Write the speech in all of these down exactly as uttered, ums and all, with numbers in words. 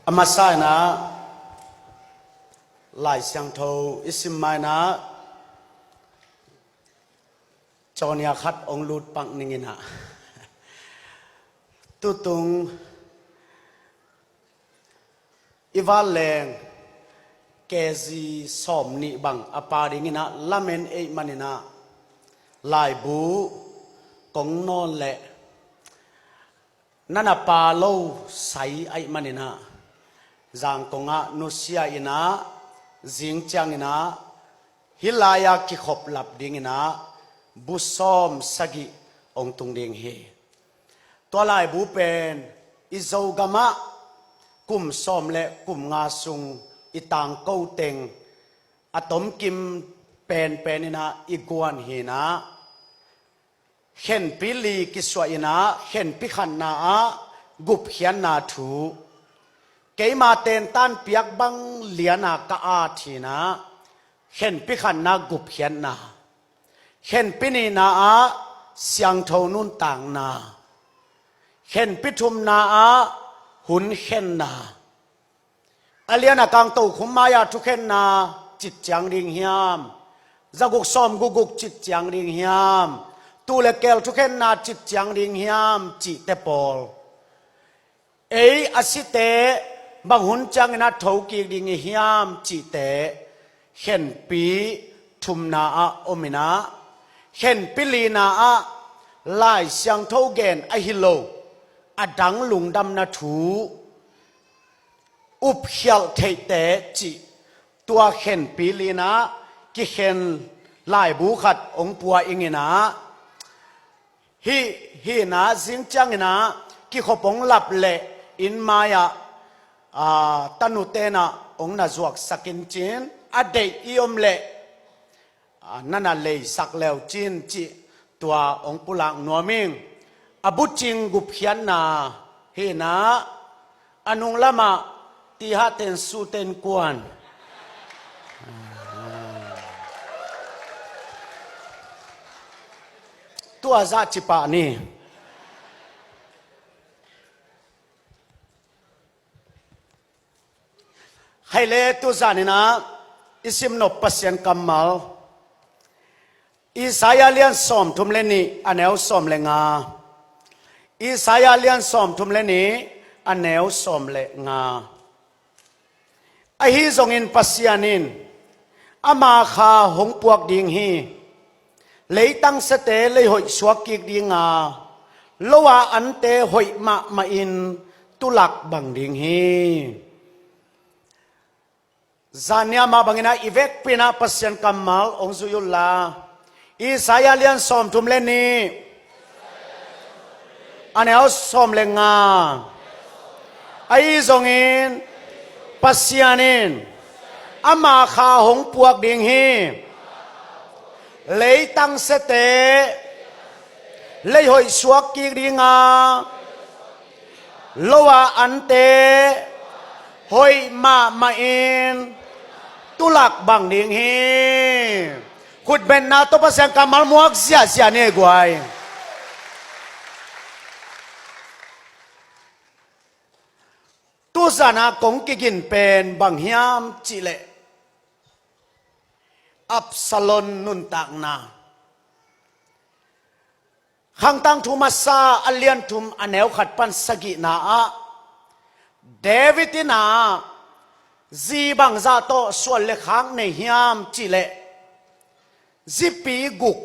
A masa inah Lai Siangtho i sim ma inah Johan khat ong lut pak ning inah, tutung i vanleng K G sawm nih bang a pa ding inah lamen ei man inah, laibu kong nawn leh na na pa lo sai ahih man inah, Zangkong ah nusia inah, zing ciang inah hih lai-a kikhop lap ding inah bu sawm sagih ong tung ding hi. Tua laibu pen i Zogam ah kum sawm le kum nga sung i tangko teng a tomkim penpen inah i guan hi inah, khenpi li kisuah inah khenpi khatna ah gupkhiatna thu, keima tentan piak bang liana ka at hi inah, khenpi khatna gupkhiatna, khenpi nihna ah siangtho nuntakna, khenpi thumna ah hun khenna. A liana kang tokhom mai-ah thukhenna cit ciang ding hiam? Zaguk sawm guguk cit ciang ding hiam? Tuu le keel thukhenna cit ciang ding hiam? Cihte pawl, ei a site bang hun ciang inah thokik ding i hiam? Cihte khenpi thumna ah om inah, khenpi lina ah Lai Siangtho gen ahi lo a dang lungdamna thu, upkhialh theihte cih, tua khenpi lina kikhen laibu khat ong pua ing inah, hih hi inah zing ciang inah kikhop ong lap leh inn mai-ah, aa, tanute inah ong na zuaksak in cin, a deih i om leh, aa, na na leisak leu cin cih tua ong pulak nuam ing. A bucing gupkhiatna hi inah, a nung lamah tiha ten su ten kuan. Tua zah ci pah ni. Khaile, tuzan inah i sim nop Pasian kammal, Isaiah lian sawmthum le nih a neu sawm le nga. Isaiah lian sawmthum le nih a neu sawm le nga. Ahi zongin Pasian in ama kha hong puak ding hi. Leitang siate lei hoih suak kik ding a, lo-a ante hoih mahmah in tulak bang ding hi. Zan nia mah bangin ah i vekpi-in ah Pasian kammal hong zui un la. Isaiah lian sawmthum le nih, a neu sawm le nga. Ahi zongin Pasian in ama kha hong puak ding hi. Leitang siate lei hoih suak kik ding a, lo-a ante hoih mahmah in tulak bang ding hi. Khutbetna tawh Pasian kammal muak ziahziah ni ei guai. Tuzan a kong kigin pen bang hiam cih leh Absalom nuntakna. Khangtang thu masa a lian thum a neu khat pan sagihna ah David in ah zi bangzah tawh suan le khak nei hiam cih leh zipi guk,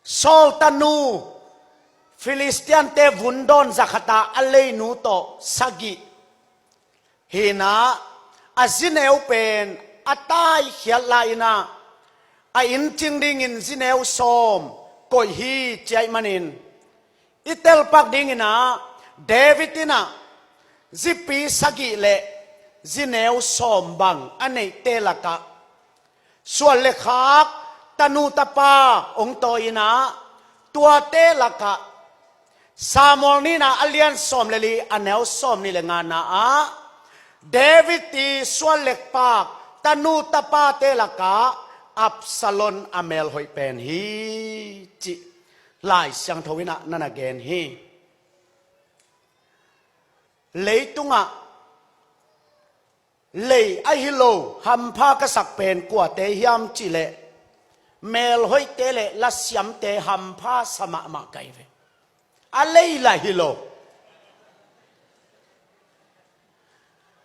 Saul tanu, Filistiante vun dawn za khat a a leinu tawh sagih. Hi-in ah a zineu pen a taikhiat lai-in ah a inn cing dingin zineu sawm koih hi ci ahih manin, i telpak dingin ah David in ah zipi sagih le zineu sawm bang a neihte lakah suan le khak tanu tapa hong tawi-in ah, tuate lakah Samuel nihna a lian sawm le li a neu sawm nih le ngana ah David i suan le khak tanu tapate lakah Absalom a melhoih pen hi cih Lai Siangtho in ah na na gen hi. Leitungah lei ahi lo hampha ka sak pen kuate hiam cih leh, melhoihte le lasiamte hampha sa mahmah ka hi ve. A lei lah hi lo.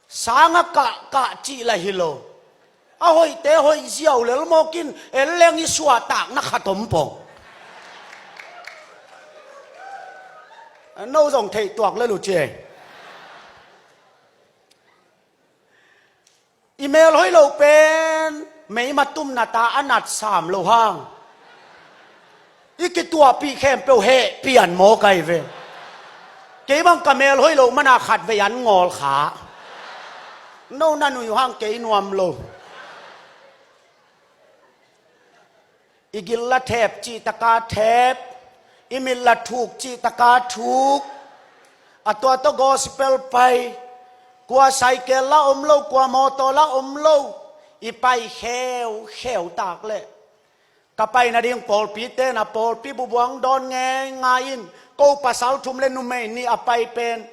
Sang a kah, kah cih lah hi lo. A hoihte hoih ziau lel mawk in, en leng i suahtakna khat om pong. No zong theih tuak lel uh ci ei. I melhoih lo pen meima tumna ta a nat sam lo hang, i kituahpih khempeuh heh pian maw ka hi ve. Kei bang ka melhoih lo mana khat vei an ngawl kha. No na nui uh hang kei nuam lo. I gil la thep cih taka thep, i mit la thuk cih taka thuk. A tua tawh gospel pai, kua cycle la om lo, kua mawtaw la om lo, i pai kheukheu tak leh, ka pai nading pawlpi ten a pawlpi bubuang dawn ngeingai in, ko pasal thum le numei nih a pai pen,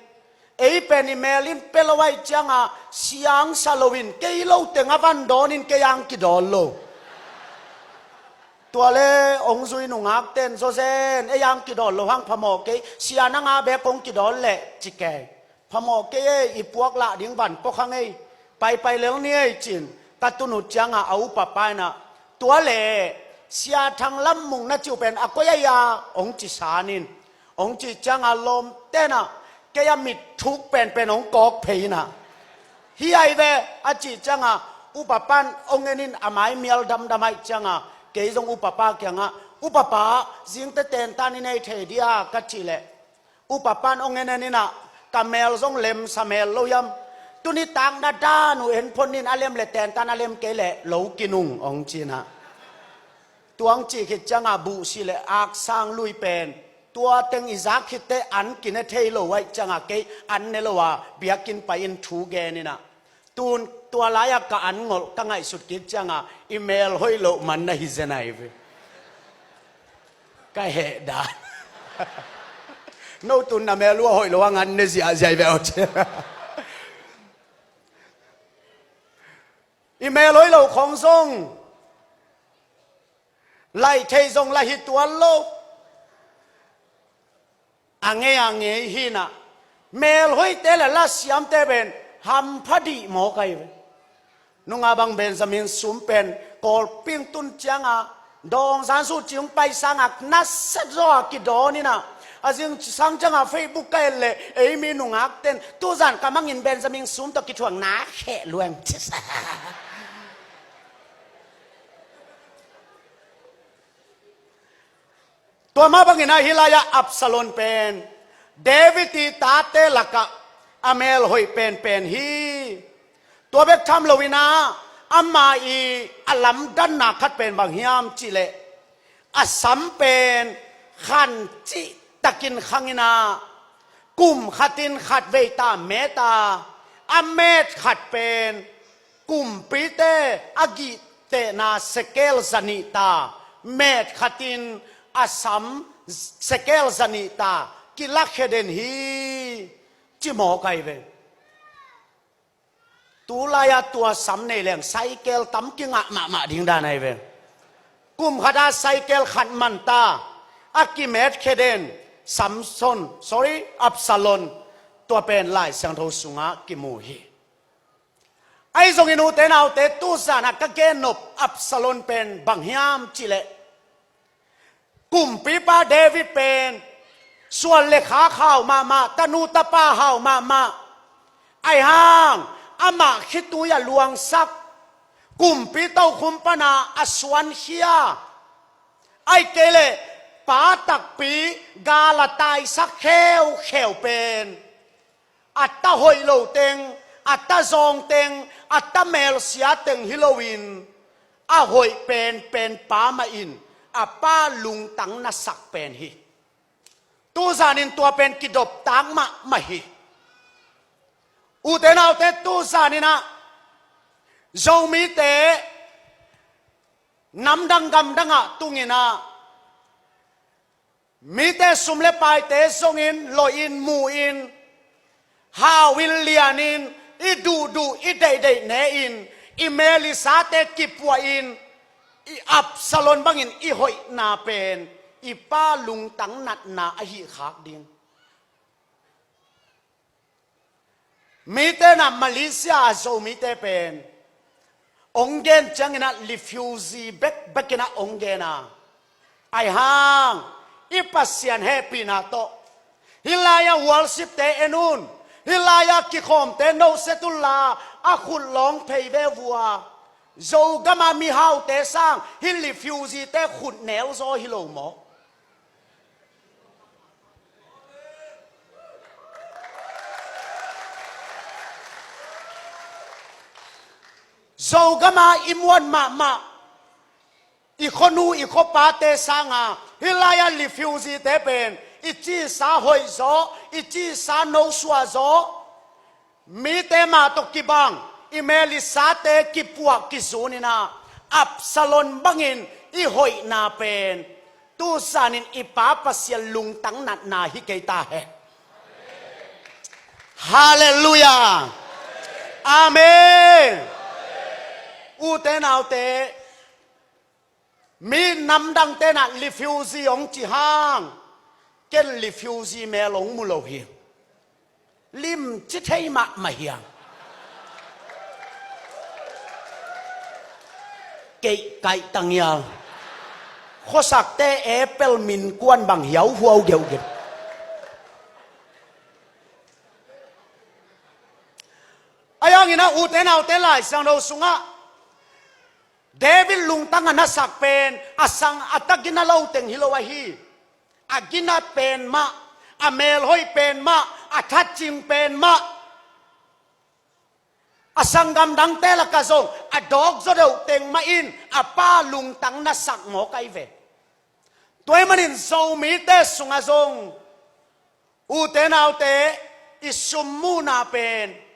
ei pen i mel in pia lo ahih cianga siangsa loin, kei lo teng a van dawnin kei ang kidawn lo. Tua le hong zui nungak ten zawzen, ei ang kidawn lo hang phamawh kei, sia nanga bek hong kidawn leh ci kei. Phamawh kei ei, i puak lah ding van pawkhang ei, paipai lel ni ei cin. Ka tun uh cianga a upa pa inah, tua le Sia Thang Lam Mung na ci uh pen a koi ahi a, hong ci sanin. Hong cih cianga lawm tenah kei a mit thuk penpen hong kawk phei inah, hi ai ve a cih cianga upa pan hong en in, a mai mial damdam ahih cianga kei zong upa pa kiangah, upa pa, zingte tentan i nei thei dia ka cih leh, upa pan hong en en inah, ka mel zong lemsa mel lo hiam? Tuni takna dan uh en phot nin, a lem le tentan, a lem kei leh lo kinung hong ci inah. Tuang cih khit cianga buhsi le aksang lui pen, tua teng i zak khitte an kine thei lo ahih cianga kei an ne lo a, biakinn pai in thu gen inah. Tun tua lai-a ka an ngolh ka ngaihsut kik cianga i mel hoih loh man na hi zen ai ve. Ka heh dan. No tun na mel uh a hoih lo hang an ne ziahziah ai ve aw ci. I mel hoih lo khong zong laih thei zong lah hi tuan lo. A ngei a ngei hinah, mel hoihte le lasiamte pen hampha dih mawk ahi ve. Nunga bang Benjamin Sum pen Kawlping tun cianga dawngzan suh cihung paisanga nasia zaw a kidawn inah, a zingsang cianga Facebook ka et leh ei mi nungak ten tuzan ka mangin Benjamin Sum tawh kithuang na kheh luang. Tua mah bangin ah hih lai-ah Absalom pen David i tate lakah a mel hoih penpen hi. Tua bek tham loin ah ama i a lamdanna khat pen bang hiam cihleh, a sam pen khan cihtakin khangin ah kum khatin khat veita met a, a met khat pen kumpite a gihtehna sekel zanih ta, met khatin a sam sekel zanih ta kilakhia den hi, ci mawk ahi ve. Tulai-a tua sam nei leng saikel tam kingah mahmah ding dan ahi ve. Kum khata saikel khat manta a kimetkhia den Samson, sorry, Absalom, tua pen Lai Siangtho sungah kimu hi. Ahi zongin ute naute, tuzanah ka gennop Absalom pen bang hiam cihleh, kumpipa David pen suan le khak hau mahmah, tanu tapa hau mahmah. Ahi hang amah khitui a luangsak, kumpi tokhum pana a suankhia, ahi kei leh pa takpi gal a taisak kheukheu pen a ta hoih lo teng, a ta zawng teng, a ta melsia teng hi loin, a hoih penpen pa mah in a pa lungtang na sak pen hi. Tuzanin tua pen kidoptak mahmah hi. Ute naute, tuzanin ah Zomite namdang gamdangah tungin ah mite sum le paite zongin, loin, muin, hau in lianin, i duhduh i deihdeih ne-in, i melisate kipuahin, i Absalom bangin i hoihna pen i pa lungtang natna ahi khak ding. Mite na Malaysia a Zomite pen ong gen ciangin ah refugee bekbekin ah ong gen a, aihang i Pasian hehpihna tawh hih lai-ah worship-te en un. Hih lai-ah kikhawmte noset unla, a khut lawng phei ve vua. Zogama mihaute sang hih refugee-te khut nelzaw hi lo maw? Zogama i muan mahmah i khuanu i khuapate sanga hih lai-ah refugee-te pen i cisa hoihzaw, i cisa nosuah zaw. Mite mah tawh kibang, i melisate kipuah kizun in ah, Absalom bangin i hoihna pen tuzanin i Pa Pasian lungtang natna hi kei ta hen. Halleluiah. Amen. Ute naute, mi namdangte na refugee ong ci hang, ken refugee mel ong mu lo hi. Limci thei mahmah hiang. Keih kaih tangial. Khuasakte apple min kuan bang hiauhuau geuhgeuh. Aihangin ah ute naute, Lai Siangtho sungah David lungtang a nasak pen a sang a ta gina lo teng hi lo ahi. A gina pen mah, a melhoih pen mah, a thacing pen mah, a sanggam dangte lakah zong a dawk zaw deuh teng mah in a pa lungtang nasak mawk ahi ve. Tua ahih manin Zomite sungah zong, ute naute, i sum muhna pen,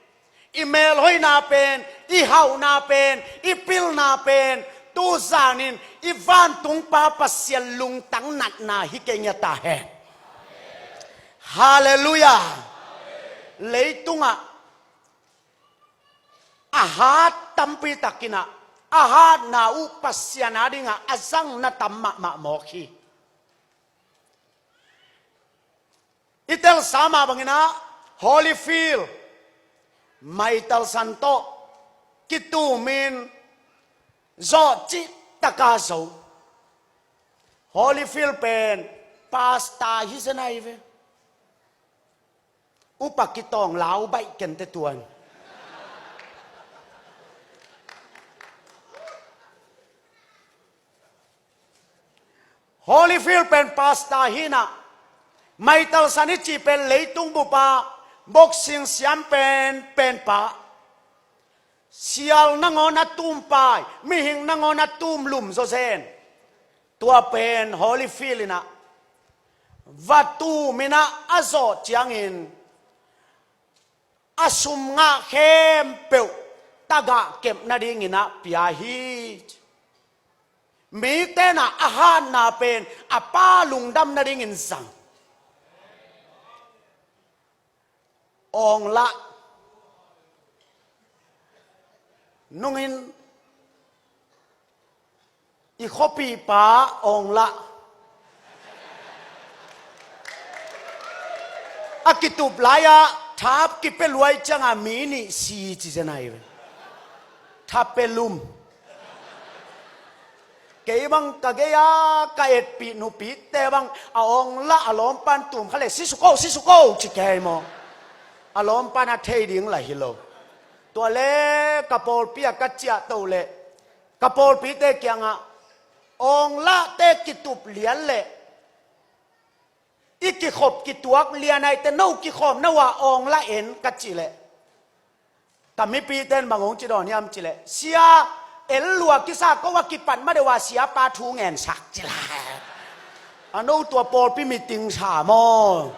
i melhoihna pen, i hauhna pen, i pilna pen tuzanin i vantung Pa Pasian lungtang natna hi kei ngiat ta hen. Halleluiah. Leitungah a hat tampi takin ah, a hatna uh Pasian adingah a zangna tam mahmah mawk hi. I telsa mah bangin ah Holyfield maitalsan tawh kitumin zawh cihtaka zo. Holyfield pen pastor hi zen ahi ve. Upa kitawng lau baih kente tuan. Holyfield pen pastor hi in ah, maitalsan i cih pen leitung bupa boxing siam pen, penpa. Sial nangawn a tumpai, mihing nangawn a tumlum zawzen. Tua pen Holyfield in ah va tumin ah a zawh ciangin a sum ngah khempeuh tagah kep nadingin ah pia hi. Mite na a hatna pen a pa lungdam nadingin zang. Awnglah nungin i khuapihpa Awnglah a kitup lai-ah thap kipia luai ciangah mi nih si ci zen ahi ve. Thapia lum. Kei bang ka gei-a ka etpih nupite bang a Awnglah a lawmpan tum kha leh, "Sisuko, sisuko," ci kei maw? A lawmpan a thei ding lah hi lo. Tua leh ka pawlpi ah ka ciahtoh leh ka pawlpite kiangah, "Awnglah te kitup lian leh i kikhop kituak lian ahih teh no kikhawm na uh ah Awnglah en," ka cih leh, ka mipite in bang hong ci dawn hiam cih leh, "Sia, en lua kisa ko a kipat ma deuh a siapa thu ngensak," ci lai. A no tua pawlpi meeting sa maw?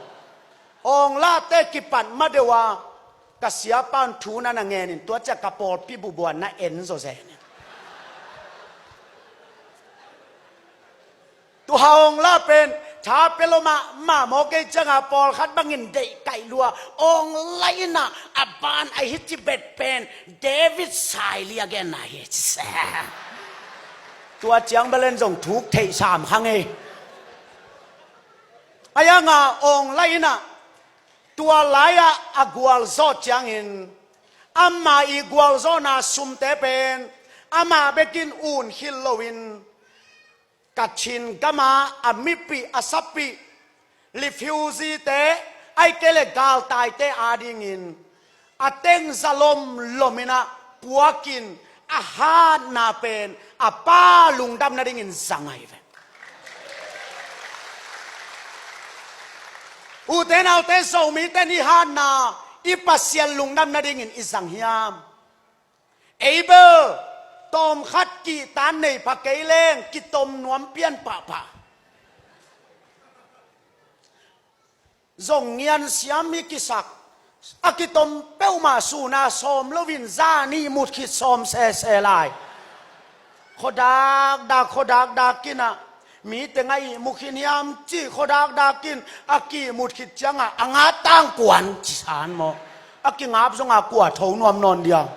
Awnglah te kipat ma deuh a ka siapa in thu na na ngen in, tua ciah ka pawlpi bubuan na en zawzen in. Tua Awnglah pen Tha pia lo mahmah maw, kei ciangah pawlkhat bangin deih kaih lua, awng laih inah a ban a hi ci bet pen David Saili a genna hi. Tua ciang belen zong thuk theih sam kha ngei. A yangah awng laih inah tua lai-ah a gualzawh ciangin ama i gualzawhna sumte pen amah bekin un khil loin Kachin gama a mipih a sapih refugee-te, ahih kei leh galtaite adingin a teng zalom lominah puakin a hatna pen a pa lungdam nadingin zang ahi ve. Ute naute, Zomite nih hatna i Pasian lungdam nadingin i zang hiam? Ei bel tawmkhat kihtan nei pha kei leng kitom nuam pian pahpah. Zong ngiansiam i kisak a kitom peuhmah suna sawm loin za nih mut khit sawm sese lai. Khuadakdak khuadakdak kinah mite nga ihmuk khin hiam cih khuadakdakin a kihmut khit ciangah a nga tangkuan cisan maw? A kingap zonga kua tho nuam nawn diam?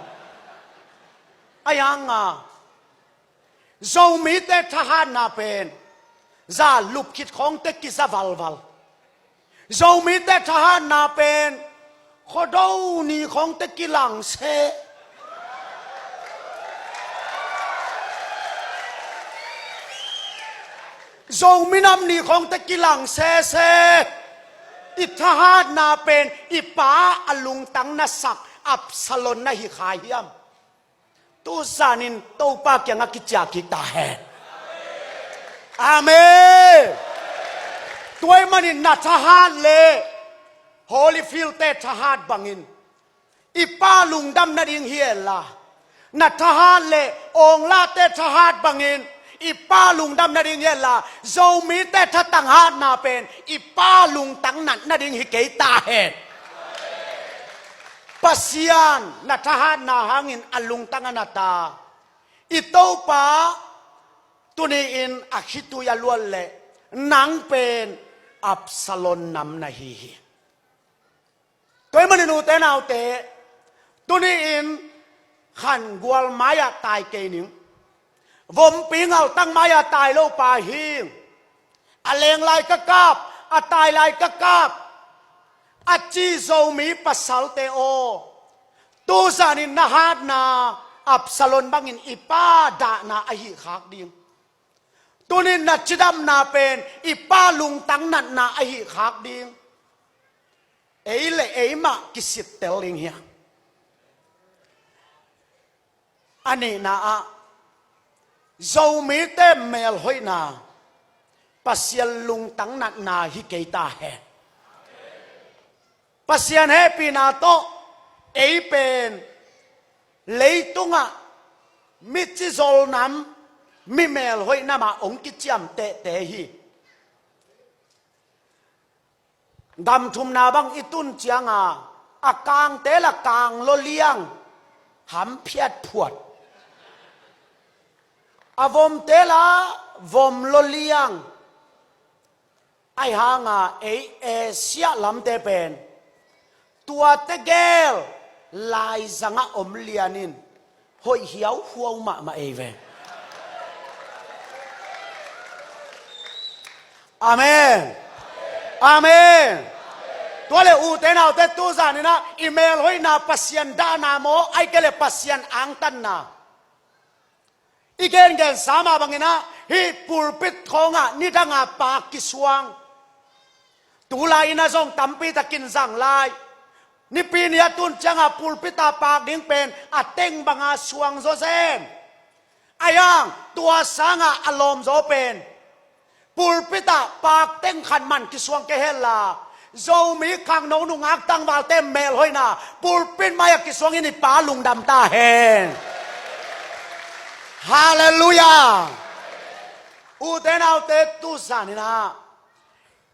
A yanga Zomite thahatna pen za lup khit khawngte kiza valval. Zomite thahatna pen Khuado ni khawngte kilang se. Zomi nam ni khawngte kilang sese. I thahatna pen i pa a lungtang na sak Absalom na hi kha hiam? Tuzanin Topa kiangah kiciah kik ta hen. Amen. Tua ahih manin na thahat le Holyfield-te thahat bangin i pa lungdam nading hi henla, na thahat le Awnglate thahat bangin i pa lungdam nading hi henla, Zomite thatang hatna pen i pa lungtang nat nading hi kei ta hen. Pasian na thahatna hangin a lungtang a nat a, i Topa tuni-in a khitui a luat leh nang pen Absalom nam na hi hi. Tua ahih manin ute naute, tuni-in khangual mai-ah tai kei ning. Vompi ngaltak mai-ah tai lo pa hing. A leng lai ka kap, a tai lai ka kap, a ci Zomi pasalte aw, tuzanin na hatna Absalom bangin i pa dahna ahi khak ding. Tunin na cidamna pen i pa lungtang natna ahi khak ding. Ei le ei mah kisittel ding hi a. A nihna ah Zomite melhoihna Pasian lungtang natna hi kei ta hen. Pasian hehpihna tawh ei pen leitungah mi cizol nam, mi melhoih namah hong kiciamtehte hi. Gam thumna bang i tun cianga a kangte la kang lua liang, hamphiat phuat. A vomte la vom lua liang. Ahi hanga ei Asia lamte pen tuate gel laizangah om lianin hoih hiauhuau mahmah ei ve. Amen. Amen. Tua le ute naute, tuzaninah i melhoihna Pasian dahna maw, ahih kei le Pasian angtanna? I gengensa mah banginah hih pulpit khawngah nidanga paak kisuang. Tulai-inah zong tampitakin zang lai. Nipi ni a tun cianga pulpita paak ding pen a teng banga suang zawzen. Ahi hang tua sanga a lawmzaw pen pulpita paak teng khat man kisuang kei henla, Zomi khangno nungak tangvalte melhoihna pulpit mai-ah kisuangin i pa lungdam ta hen. Halleluiah. Ute naute, tuzaninah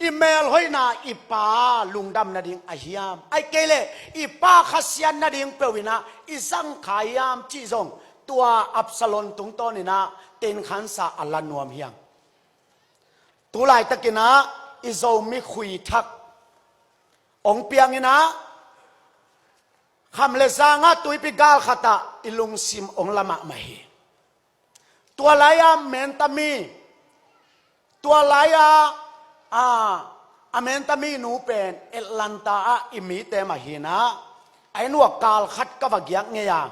i melhoihna i pa lungdam nading a hiam, ahih kei leh i pa khasiat nading peuhinah i zangkhai hiam cih zong tua Absalom tungtawninah tenkhansa a la nuam hiam? Tulaitakinah i Zomi khui thak hong piang in ah, kham le zangah tuipi gal khatah i lungsim hong la mahmah hi. Tua lai-a mentami, tua lai-a, a, a mentami nu pen Atlanta ah i mite mah hi in ah, a inn uah kal khat ka va giak ngei a,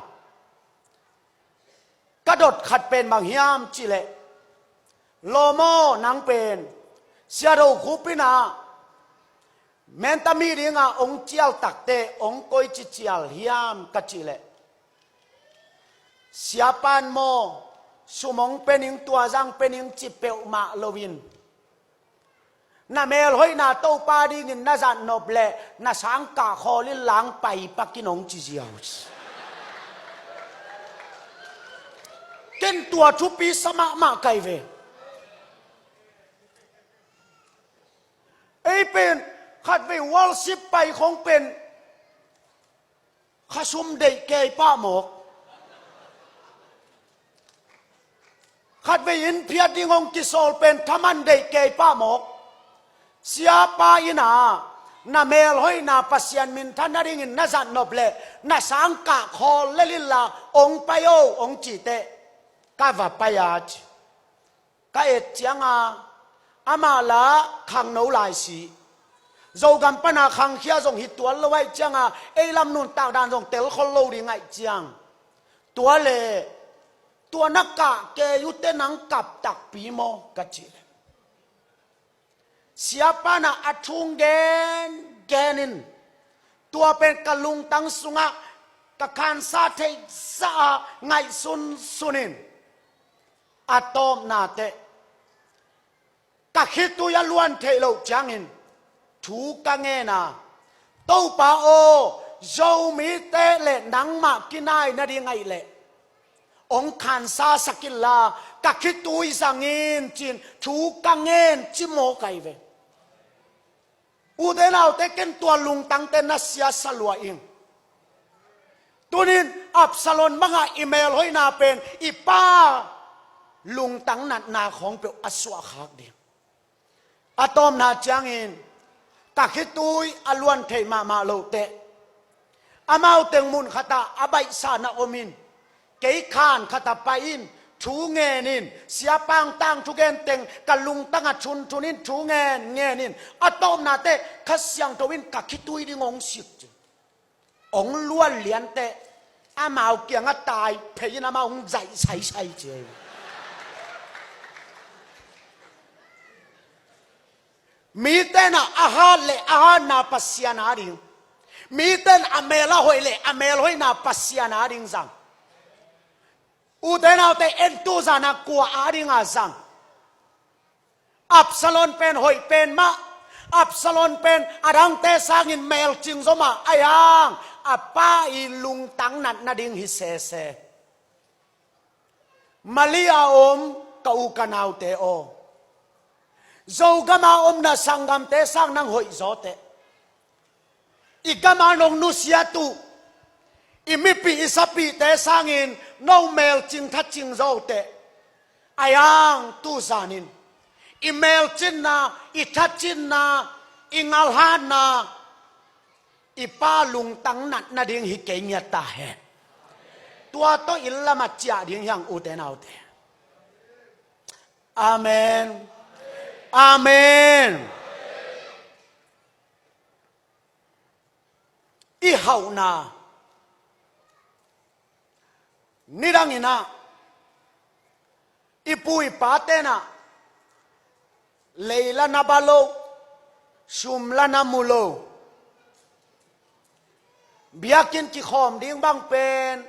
ka dot khat pen bang hiam cih leh, lawm aw, nang pen Sia Do Khup in ah mentami dinga hong cial takteh hong koici cial hiam, ka cih leh, Siapa in maw, sum hong pia ning, tua zang pia ning ci peuhmah loin, na melhoihna Topa dingin na zat nop leh na sang kah khawl inla hong pai pak in, hong ci ziau. Ken tua thupi sa mahmah ka hi ve. Ei pen khatvei worship pai khong pen khasum deih kei pah mawk. Khatvei inn phiat ding hong kisawl pen thaman deih kei pah mawk. Siapa in ah na melhoihna Pasian minthan nadingin na zat nop leh na sang kah khawl lel inla hong pai o, hong cih teh, ka va pai a ci. Ka et cianga, amah la khangno lai si. Zogam pana khangkhia zong hi tuan lo ahih cianga, ei lam nuntak dan zong telkhol lo ding ahih ciang, tua leh, tua na kah kei uh teh nang kap takpi maw, ka cih leh, Siapa in ah a thu hong gengen in, tua pen ka lungtang sungah ka khansa theih zah a ngaihsunsun in, a tawpna teh ka khitui a luan theih loh ciangin thu ka ngen a, Topa aw, Zomite leh nangmah kinai nading ahih leh hong khansasak inla ka khitui zang in, ci-in thu ka ngen, ci mawk ahi ve. Ute naute, ken tua lungtangte na siasa lua ing. Tunin Absalom bangah i melhoihna pen i pa lungtang natna khawng peuh a suahkhak ding. A tawpna ciangin ka khitui a luan thei mahmah loh teh, amau teng mun khatah a baihsa na om in, kei khan khatah pai in, thu ngen in, siapa tangthu gen teng ka lungtangah thunthun in, thu ngen ngen in, a tawpna teh Kha Siangtho in ka khitui ding hong sik ci. Hong luan lian teh amau kiangah tai phei in amau hong zaih saisai ci. Mite in ah a hat leh a hatna Pasian ading, mite in a mel a hoih leh a melhoihna Pasian ading zang. Ute naute, en, tuzan a kua adinga zang? Absalom pen hoih pen mah, Absalom pen a dangte sangin melcing zaw mah, ahi hang a pa i lungtang nat nading hi sese. Mali a om ka u ka naute aw, Zogam a om na sanggamte sang nang hoih zaw teh, i gam a nong nusiat uh i mipih i sapihte sangin no melcing thacing zaw teh, ahi hang tuzanin i melcinna, i thacinna, i ngalhatna i pa lungtang nat nading hi kei ngiat ta hen. Tua tawh inn lamah ciah ding hi hang, ute naute. Amen. Amen. I hauhna, nidangin ah i pu i pate in ah lei la na ba lo, sum la na mu lo. Biakinn kikhawm ding bang pen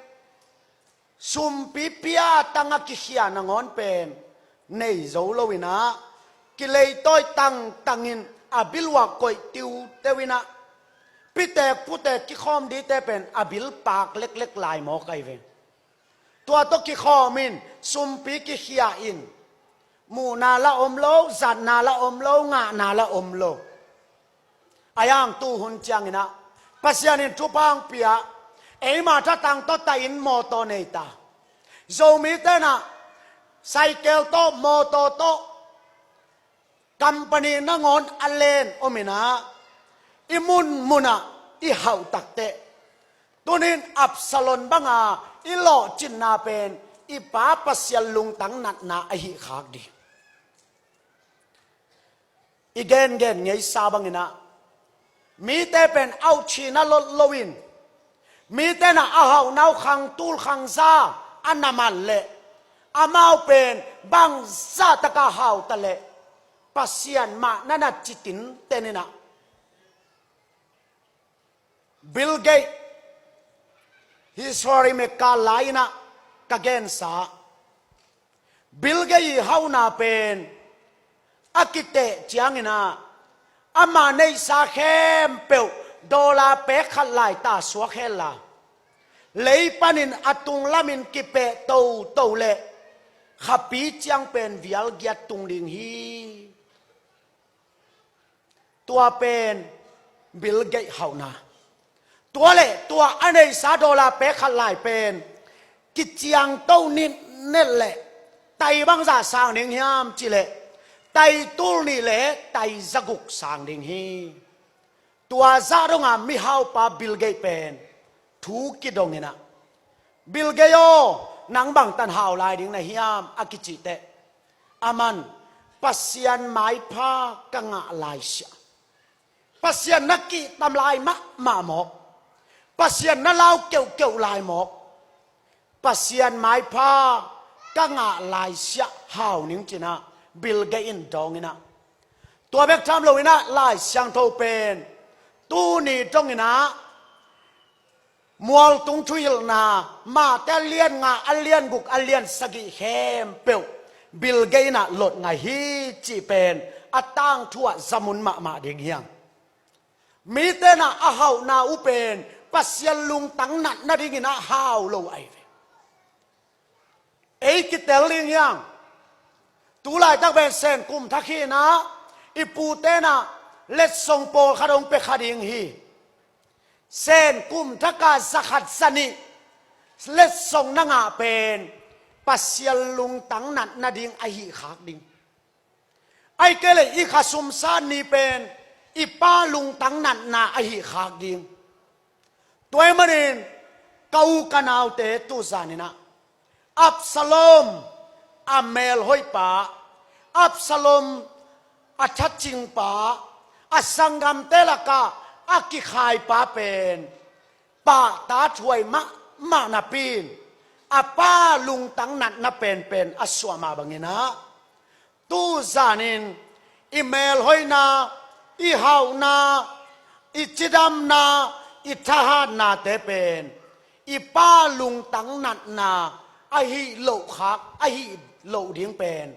sumpi pia tangah kikhia nangawn pen nei zo lo in ah, kileitawi tangtangin a bil uah koih tiuteu in ah, pitek putek kikhawm dingte pen a bil paak leklek lai mawk ahi ve. Tua tawh kikhawm in sumpi kikhia in, muhna la om lo, zatna la om lo, ngahna la om lo. Ahi hang tuhun ciangin ah Pasian in thupha hong pia, eima thatang tawh ta in mawtaw nei ta. Zomite in ah cycle tawh, mawtaw tawh, Company nangawn a len om in ah, i munmun ah i hauh takteh, tuni-in Absalom banga i lawhcinna pen i pa Pasian lungtang natna ahih khak ding. I gengen ngeisa bangin ah, mite pen auhchin a lot loin, mite in ah a hauhna uh khang tul khang za a na man leh, amau pen bangzah takin hau ta leh, Pasian mah na na ci tinten in ah. Bill Gates, history maker lai-in ah ka gensa, Bill Gates i hauhna pen a kiteh ciangin ah, ama neihsa khempeuh dollar pek khat lai ta suak hen la, lei panin a tung lamin kipeh toto leh, khapi ciang pen vial giat tung ding hi. Tua pen Bill Gates hauhna. Tua leh tua a neihsa dollar pek khat lai pen kiciangto nitnet leh, tai bangzah sang ding hiam cih leh, tai tul nih leh tai zaguk sang ding hi. Tua zah donga mihaupa Bill Gates pen thu kidong in ah, Bill Gates aw, nang bangtan hau lai ding na hiam, a kicihteh, aman, Pasian maipha ka ngah laisiah, Pasian na kihtam lai mahmah mawk, Pasian na lau keuhkeuh lai mawk, Pasian maipha ka ngah laisiah hau ning ci-in ah Bill Gates in dawng in ah. Tua bek tham loin ah Lai Siangtho pen tuni dongin ah, Mualtung Thuhilhna, Mate a lian nga, a lian guk, a lian sagih khempeuh Bill Gates in ah lot ngah hi cih pen a tangthu ah zamun mahmah ding hi hang. Mite in ah a hauhna uh pen Pasian lungtang nat nadingin ah hau lo ahi ve. Ei kitel ding hi hang. Tu laitak pen Sen kum thak hi-in ah, i pute in ah letsong pawlkhat hong pia kha ding hi. Sen kum thak a za khat za nih letsong na ngah pen Pasian lungtang nat nading ahih khak ding. Ahih kei leh i khasum san ni pen i pa lungtang natna ahih khak ding. Tua ahih manin ka u ka naute, tu zanin ah Absalom a melhoihpa, Absalom a thacingpa, a sanggamte lakah a kikhaipa pen pahtathuai mahmah napi-in a pa lungtang natna penpen a suah mah bangin ah, tu zanin i melhoihna, i hauhna, i cidamna, i thahatnate pen i pa lungtang natna ahih loh khak, ahih loh ding pen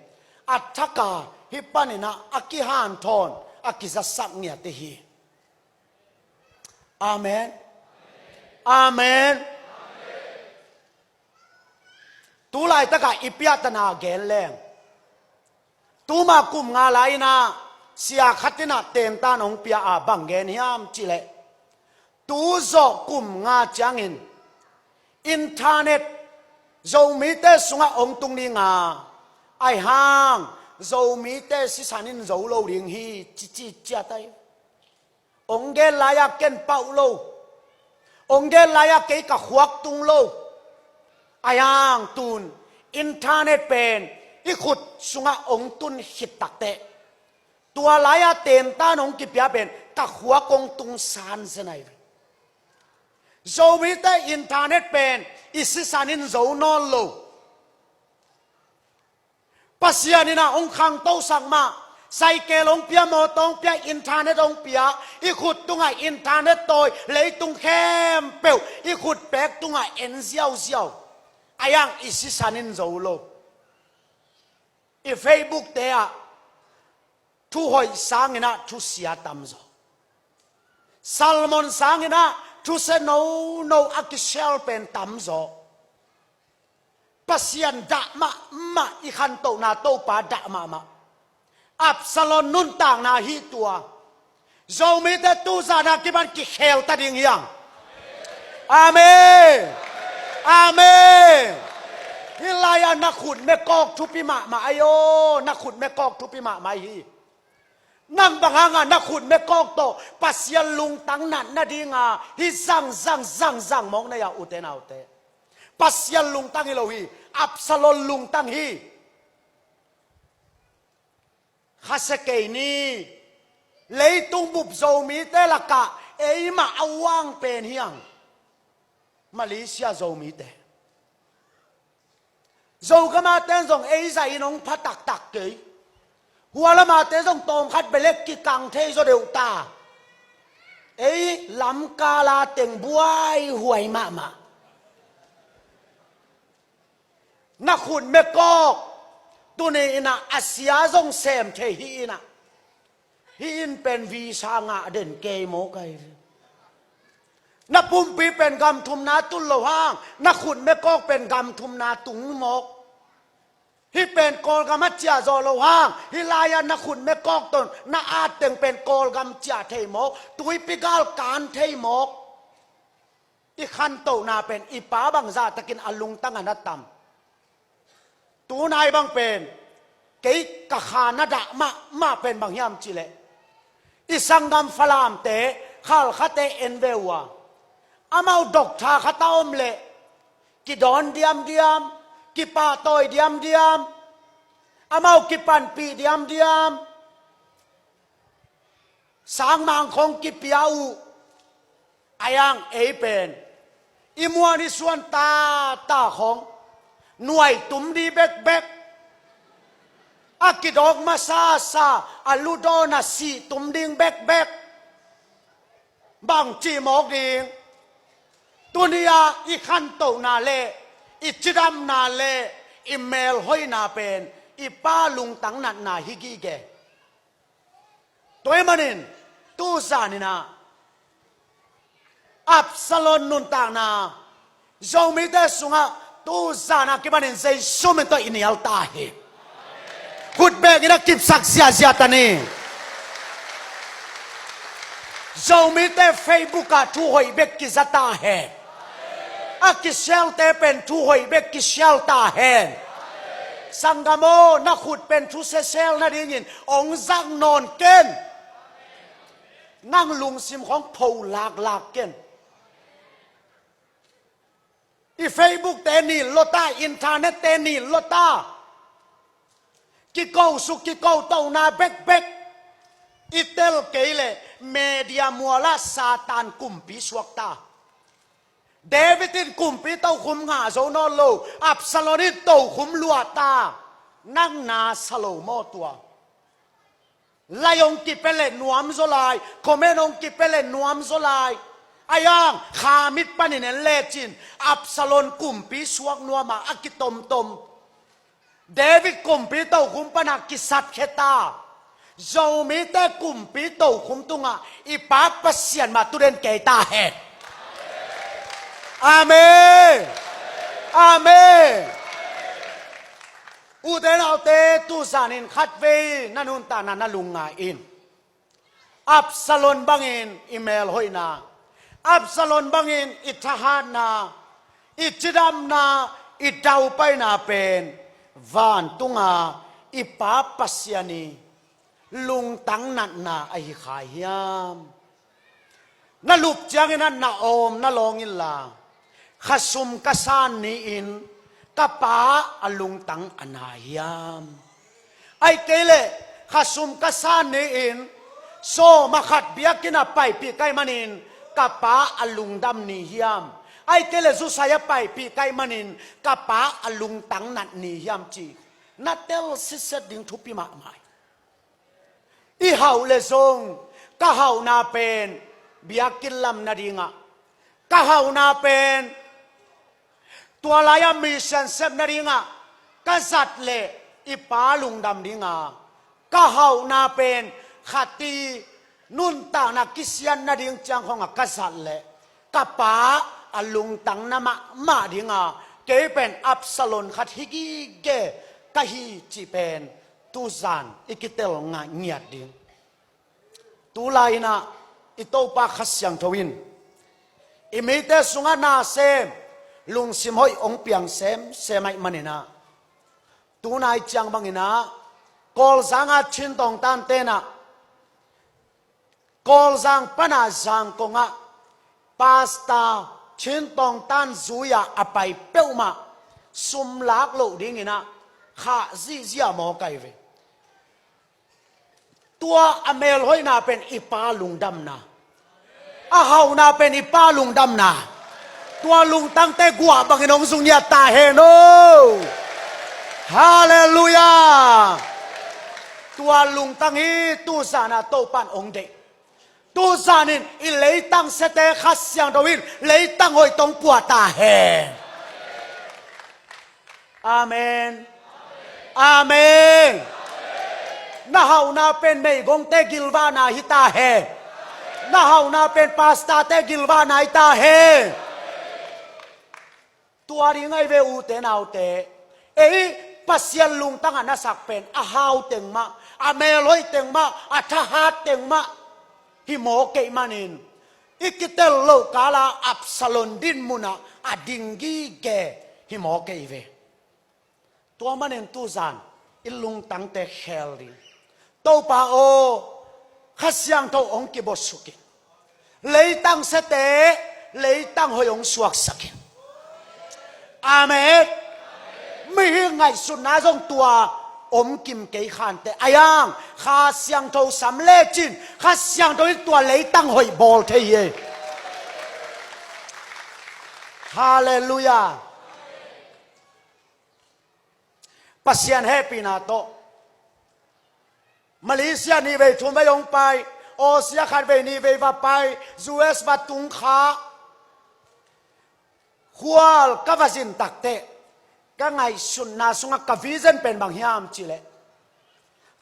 a thak a hih panin ah a kihanthawn, a kizasak ngiat hi. Amen. Amen. Tu laitak a i piahtana gen leng, tuma kum nga lai-in ah sia khat in ah tentan hong pia a, bang gen hiam cih leh, tu zawh kum nga ciangin internet Zomite sungah hong tung ding a, ahih hang Zomite sisan in zo lo ding hi, ci ci ciat ahi. Hong gen lai-a ken pauh lo, hong gen lai-a kei ka khuak tung lo. Ahih hang tu-in internet pen i khut sungah hong tun khit takteh, tua lai-a tentan hong kipia pen ka khuak hong tung san zen ahi ve. Zomite internet pen i sisan in zo nawn lo. Pasian in ah hong khangtosak mah, cycle hong pia, mawtaw hong pia, internet hong pia, i khut tungah internet tawi, leitung khempeuh i khut pek tungah en ziauziau. Ahih hang i sisan in zo lo. I Facebook-te ah thu hoih sangin ah thusia tamzaw, sermon sangin ah thusia nono a kishare pen tamzaw. Pasian dah mahmah, i khantohna Topa dah mahmah. Absalom nuntakna hi tua. Zomite tu zan a kipan kikhel ta ding hi hang. Amen. Amen. Hih lai-a na khut mekawk thupi mahmah ahi aw, na khut mekawk thupi mahmah ahi hi. Nang bang hangah na khut mekawk tawh Pasian lungtang nat nadinga hih zangzang zangzang mawk na hia, ute naute? Pasian lungtang hi lo hi. Absalom lungtang hi. Khasia kei ni. Leitung bup Zomite lakah eimah a uang pen hiang. Malaysia Zomite. Zogamah ten zong ei zahin hong pha taktak kei. Hualamah ten zong tawmkhat belek kikang thei zaw deuh ta. Ei lamkala teng buaihuai mahmah. Na khut mekawk tuni inah a sia zong sem thei hi inah. Hih in pen visa ngah den kei mawk ahi. Na pumpi pen gam thumna tun lo hang, na khut mekawk pen gam thumna tung mawk. Hih pen Kawlgam a ciah zawh lo hang, hih lai-ah na khut mekawk tawh na at teng pen Kawlgam ciah thei mawk, tuipi gal kan thei mawk. I khantohna pen i pa bangzah takin a lungtang a na tam. Tunai bang pen kei ka kha na dah mahmah pen bang hiam cihleh, i sanggam Falamte, Khalkhate en ve uh a, amau doctor khat a om leh kidawn diamdiam, kipahtawi diamdiam, amau kipanpih diamdiam. Sangmang khong kipia uh. A yang ei pen i muan i suan tata khong nuai tum di bekbek. A kidawk masasa a ludawn a sih tum ding bekbek. Bang cih mawk ding? Tuni-ah i khantohna le i cidamna le i melhoihna pen i pa lungtang natna hi gige. Tua ahih manin tu zaninah Absalom nuntakna Zomite sungah tu zanah kipanin Jesu min tawh i nial ta hi. Khut bekin a kipsak ziahziah ta ni. Zomite Facebook ah thu hoih bek kiza ta hen. A kisialte pen thu hoih bek kisial ta hen. Sanggam aw, na khut pen thu sesel nadingin ong zak nawn ken. Nang lungsim khong pho laklak ken. I Facebook te nil lota, internet te nil lota. Kiko suk kiko tona bekbek i tel kei leh media mualah Satan kumpi suak ta. David in kumpi tokhum ngah zo nawn lo, Absalom in tokhum luah ta. Nang na sa lo maw tua? Like hong kipia leh nuam zaw lai, comment hong kipia leh nuam zaw lai. A yang khamit panin en lecin Absalom kumpi suak nuam a, a kitomtom. David kumpi tokhum pana kisatkhia ta. Zomite kumpi tokhum tungah i Pa Pasian mah tu den kei ta hen. Amen. Amen. Ute naute, tu zanin khatvei na nuntakna na lungngai in. Absalom bangin i melhoihna, Absalom bangin i thahatna, i cidamna, i daupaina pen vantunga i Pa Pasian i lungtang natna ahi kha hiam? Na lup ciangin a na awm na lawng inla, khasum ka san ni-in ka pa a lungtang a na hiam? Ahih kei leh khasum ka san ni-in sawm a khat biakinn a paipih ka hih manin ka pa a lungdam ni hiam? Ahih kei leh zusai a paipih ka hih manin ka pa a lungtang nat ni hiam, ci na tel sitset ding thupi mahmah hi. I hauh leh zong ka hauhna pen biakinn lam nadingah, ka hauhna pen tua lai-ah mission sep nadingah ka zat leh i pa lungdam dinga, ka hauhna pen khat i nuntakna kisiat nading ciang khawngah ka zat leh ka pa a lungtang na mahmah dinga, kei pen Absalom khat hi gige ka hi cih pen tuzan i kitel ngiat ding. Tulai-inah i Topa Kha Siangtho in i mite sungah nasem, lungsim hoih hong piang semsem ahih maninah, tunai ciang banginah Kawlzanga Chin tawngtan tenah Kawlzang pana Zangkong ah Pastor Chin Tawng Tan zui-a a pai peuhmah sum lak loh dingin ah khah zihziah mawk ahi ve. Tua a melhoihna pen i Pa lungdamna, a hauhna pen i Pa lungdamna. Tua lungtangte guah bangin hong zungiat ta hen aw. Halleluiah. Tua lungtang hi tuzan ah Topan hong deih. Tuzan in i leitang siate Kha Siangtho in leitang hoih tawh puah ta hen. Amen. Amen. Na hauhna pen meigongte gilvahna hi ta hen. Na hauhna pen pastorte gilvahna hi ta hen. Tua ding ahi ve ute naute. Ei Pasian lungtang a na sak pen a hau teng mah, a melhoih teng mah, a thahat teng mah hi mawk kei manin, i kitel loh kala Absalom din munah a ding gige hi mawk kei ve. Tua manin tuzan i lungtangte khel ding. Topa aw, Kha Siangtho hong kibuaksuk in. Leitang siate leitang hoih hong suaksak in. Amen. Mihing ngaihsutna zong tua om kim kei khante. Ahi hang Kha Siangtho sam lecin Kha Siangtho in tua leitang hoih bawl thei hi. Halleluiah. Pasian hehpihna tawh Malaysia nih vei thum vei hong pai, Austria khat vei nih vei va pai, U S va tung kha. Khual ka va zin takteh ka ngaihsutna sungah ka vision pen bang hiam cihleh,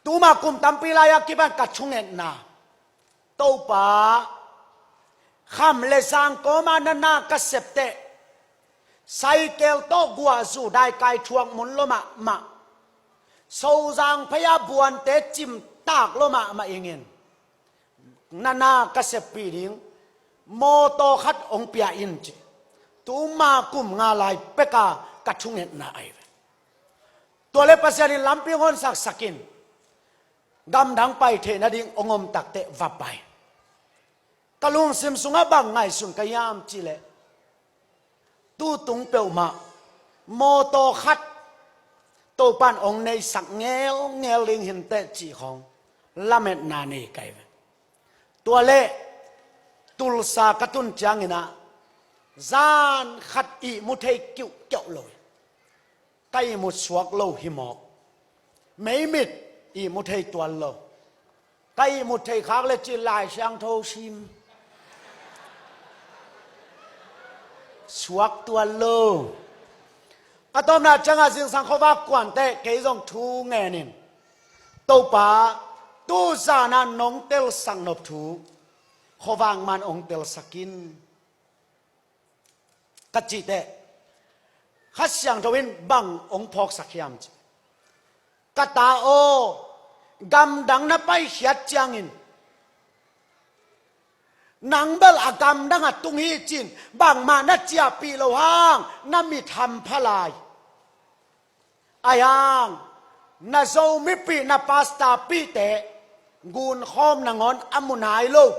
tuma kum tampi lai-a kipan ka thungetna, Topa, kham le sang kawma na na ka septeh, saikel tawh guahzu daikai thuak mun lua mahmah, Sozang phei-a buante cimtak lua mahmah ingin, na na ka seppih ding mawtaw khat hong pia in ci. Tuma kum nga lai peka ka thungetna ahi ve. Tua le Pasian in lampi hong honsaksak in, gamdang pai theih nading hong om takteh va pai. Ka lungsim sungah bang ngaihsun ka hiam cihleh, tutung peuhmah mawtaw khat Topan hong neisak ngelngel ding hinteh cih khawng lametna nei ka hi ve. Tua leh Tulsa ka tun ciangin ah zan khat ihmu thei kiuhkiauh lo hi. Ka ihmut suak lo hi mawk. Meimit ihmu thei tuan lo. Ka ihmut thei khak le cin Lai Siangtho sim. Suak tuan lo. A tawpna ciangah zingsang khuavak kuanteh kei zong thu ngenin, Topa, tuzan ah nong telsak nop thu khuavak man hong telsak in, ka cih teh, Kha Siangtho in bang hong phawksak hiam cih, ka ta aw, gamdang na paikhiat ciangin nang bel a gamdang a tung hi cin bangmah na ciahpih loh hang na mit hampha lai. Ahi hang na Zomipih, na pastorpihte gunkhawm nangawn a mu nai lo,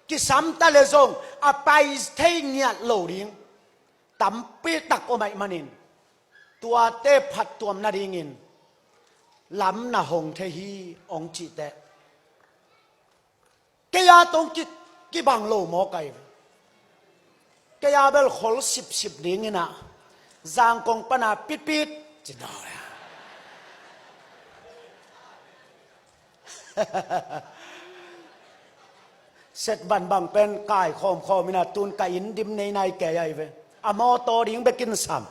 kisam ta le zong a pai thei ngiat lo ding tampi tak om ahih manin, tuate phattuam nadingin lam na hong thei hi hong cih teh, kei a tong ki, kibang lo mawk ahi ve. Kei a bel khol sipsip dingin ah Zangkong pana pitpit ci naw le. Set bangbang pen kai khawmkhawm in ah tun ka inn dim nei nai kei ahi ve. A mawtaw ding bekin sam.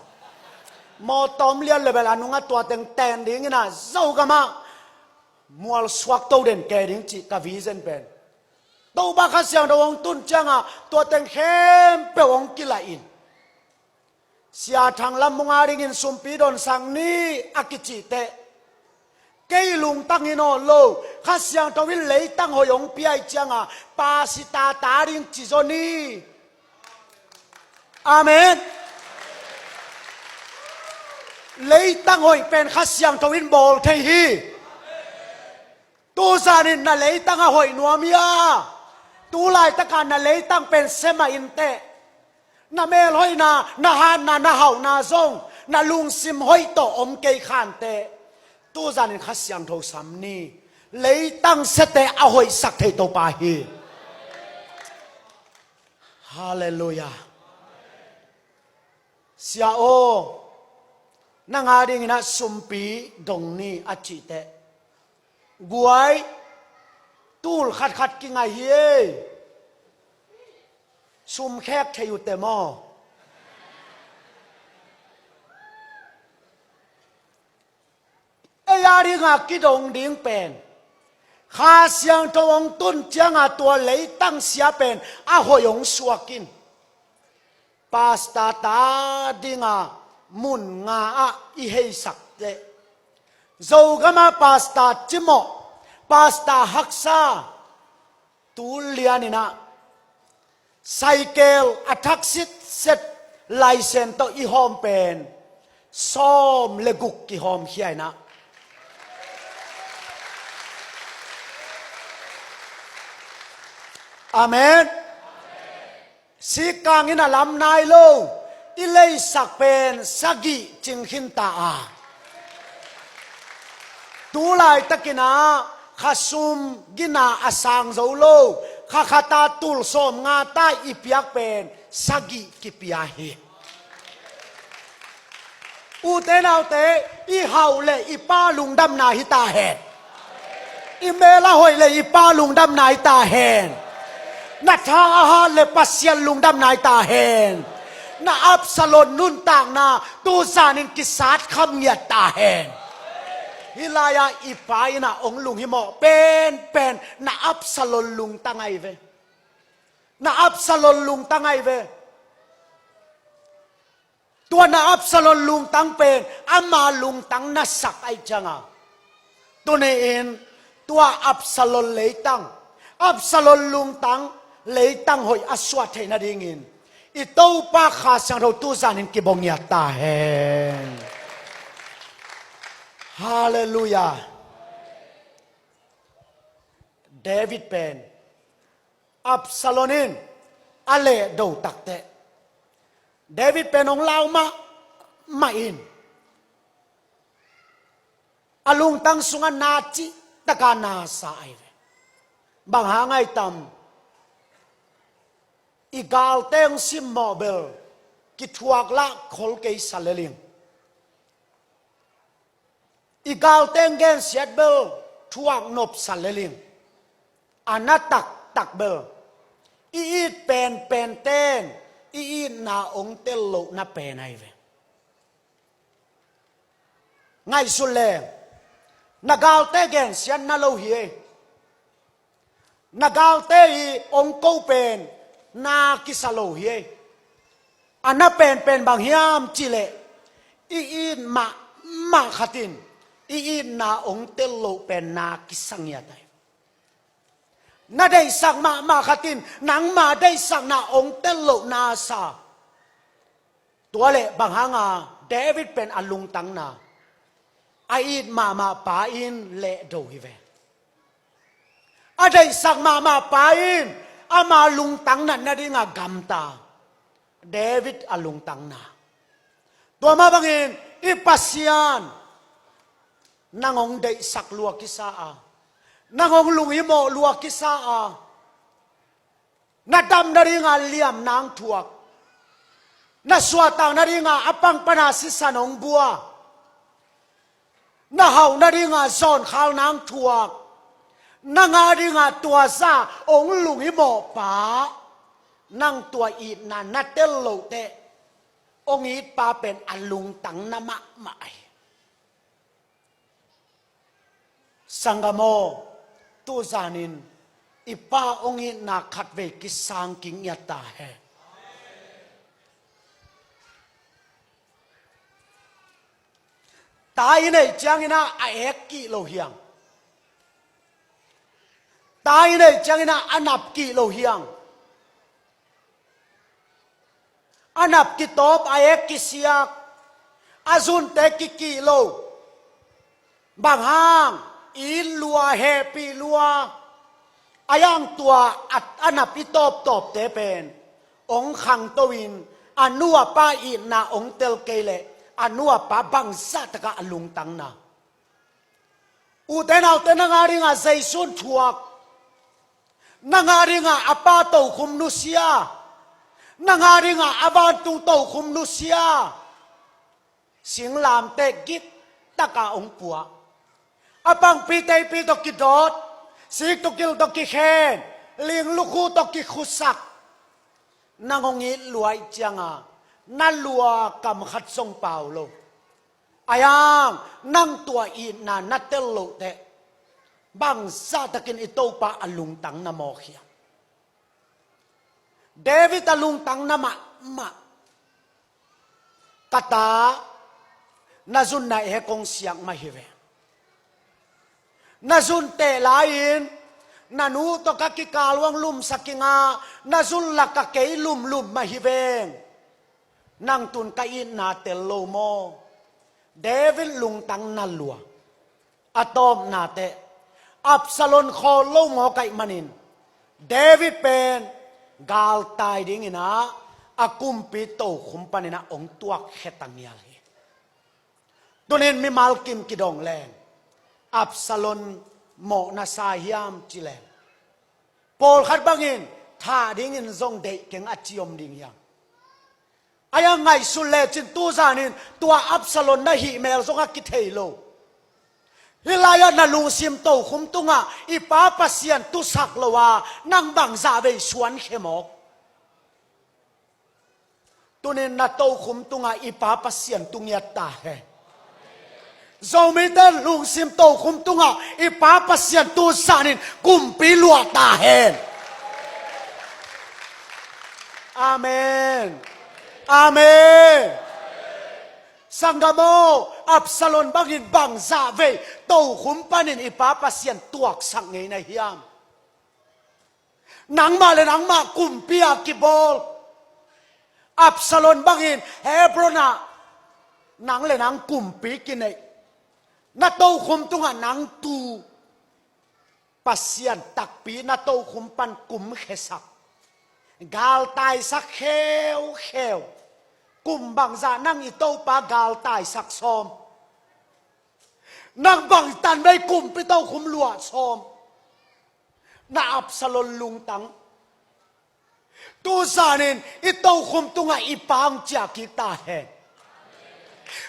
Mawtaw om lian le bel a nungah tua teng ten dingin ah Zogam ah mual suak to den kei ding cih ka vision pen. Topa Kha Siangtho hong tun ciangah tua teng khempeuh hong kilaih in, Sia Thang Lam Mung a dingin sumpi donsak ni a kicih teh, kei lungtang hi nawn lo, Kha Siangtho in leitang hoih hong pia ih ciangah pastor ta ding ci zaw ni. Amen. Leitang hoih pen Kha Siangtho in bawl thei hi. Tuzan in na leitang a hoih nuam hia? Tu laitaka na leitang pen sia mah inteh, na melhoihna, na hatna, na hauhna zong na lungsim hoih tawh om kei khanteh, tuzanin Kha Siangtho sam ni. Leitang siate a hoihsak thei Topa hi. Halleluiah. Sia aw, nang a dingin ah sumpi dong ni a cihteh, guai, tul khatkhat kingai hi ei. Sum khek thei uh teh maw? Ei a dinga kidong ding pen, Kha Siangtho hong tun cianga tua leitang sia pen a hoih hong suak in. Pastor ta dinga mun nga ah i heisak leh, Zogama pastor cimawh, pastor haksa, tu lianin ah saikel a thak sitset laisen tawh i hawm pen sawm le guk kihawm khia in ah. Amen. Sikkang in a lam nai lo, i leisak pen sagih cing khin ta a. Tu laitakin ah khasum gina a sang zo lo, kha khata tul sawm nga ta i piak pen sagih kipia hi. Ute naute, i hauh le i pa lungdamna hi ta hen. I mel a hoih le i pa lungdamna hi ta hen. Na tha a hat le Pasian lungdamna hi ta hen. Na Absalom nuntakna tuzanin kisat kham ngiat ta hen. Hih lai-ah i pa in ah hong lunghimawh penpen na Absalom lungtang ahi ve. Na Absalom lungtang ahi ve. Tua na Absalom lungtang pen ama lungtang na sak ahih cianga, tuni-in tua Absalom leitang, Absalom lungtang leitang hoih a suah theih nadingin i Topa Kha Siangtho tuzanin kibongiat ta hen. Halleluiah. David pen Absalom in a lehdo takteh, David pen hong lau mahmah in, a lungtang sungah na cihtaka na sa ahi ve. Bang hang ahi tam? I galte hong simmawh bel kithuak lah khol kei sa lel ing. I galte hong gensiat bel thuak nop sa lel ing. A na taktak bel i it penpenten i itna hong tel lohna pen ahi ve. Ngaihsun leng, na galte gensiat na lo hi ei. Na galte i hong ko pen na kisa lo hi ei. A na penpen bang hiam cihleh, i it mahmah khat in i itna hong tel loh pen na kisa ngiat ahi. Na deihsak mahmah khat in nangma deihsakna hong tel loh na sa. Tua leh bang hanga David pen a lungtangna, a it mahmah pa in lehdo hi ve. A deihsak mahmah pa in ama lungtang natna dinga gamta. David a lungtangna. Tua mah bangin i Pasian nang hong deihsak lua kisa a, nang hong lunghimawh lua kisa a, na dam nadinga liam nang thuak, na suahtak nadinga a pangpana sisan hong bua, na hauh nadinga zawnkhal nang thuak, na ngah dinga tua za hong lunghimawh pa, nang tua itna na tel lohteh, hong it pa pen a lungtang na mahmah ahi. Sanggam aw, tuzanin i pa hong itna khatvei kisang kik ngiat ta hen. Ta i neih ciangin ah a ek kih lo hiang. Ta i neih ciangin ah a nap kih lo hiang. A nap kitawp, a ek kisiak, a zunte kikih lo. Bang hang? It lua, hehpih lua. A yang tua a, a nap i tawptawpte pen hong khangto in, a nu a pa itna hong tel kei leh a nu a pa bangzah takah a lungtang na. Ute naute, nang a dingah Jesu thuak, nang a dingah a pa tokhum nusia, nang a dingah a vantung tokhum nusia. Singlamteh gik takah hong pua, a pangpi teipi tawh kidawt, sik tawh kil tawh kikhen, ling lukhu tawh kikhusak. Nang hong it luai cianga na lua kam khat zong pau lo. A yang nang tua itna na tel loh teh, bangzah takin i Topa a lungtang na mawk hiam? David a lungtang na mahmah. Ka ta, na zun na ek hong siak mah hi ve. Na zun teh lai-in na nu tawh ka kikal hong lumsak ing a, na zun lak a kei lumlum mah hi veng. Nang tun ka itna tel lo maw? David lungtang na lua. A tawpna teh, Absalom khawl lo mawk ahih manin David pen galtai dingin ah a kumpi tokhum panin ah hong tuakkhe ta ngial hi. Tunin mimal kim kidong leng Absalom mawhna sa hiam ci leng, pawlkhat bangin thah dingin zong deih keng a ci om ding hiam? A yang ngaihsut lecin tuzanin tua Absalom na hih mel zong a kithei lo. Hih lai-ah na lungsim tokhum tungah i Pa Pasian tusak lo a, nang bangzah vei suankhia mawk? Tunin na tokhum tungah i Pa Pasian tu ngiat ta hen. Zomite lungsim tokhum tungah i Pa Pasian tuzanin kumpi luah ta hen. Amen. Amen. Sanggam aw, Absalom bangin bangzah vei tokhum panin i Pa Pasian tuaksak ngei na hiam? Nangmah le nangmah kumpi a kibawl. Absalom bangin Hebron ah nang le nang kumpi kineih. Na tokhum tungah nang tu Pasian takpi na tokhum pan kumkhesak, galtaisak kheukheu. Kum bangzah nang i Topa galtaisak sawm? Nang bangtan vei kumpi tokhum luah sawm? Na Absalom lungtang. Tuzanin i tokhum tungah i Pa hong ciah kik ta hen.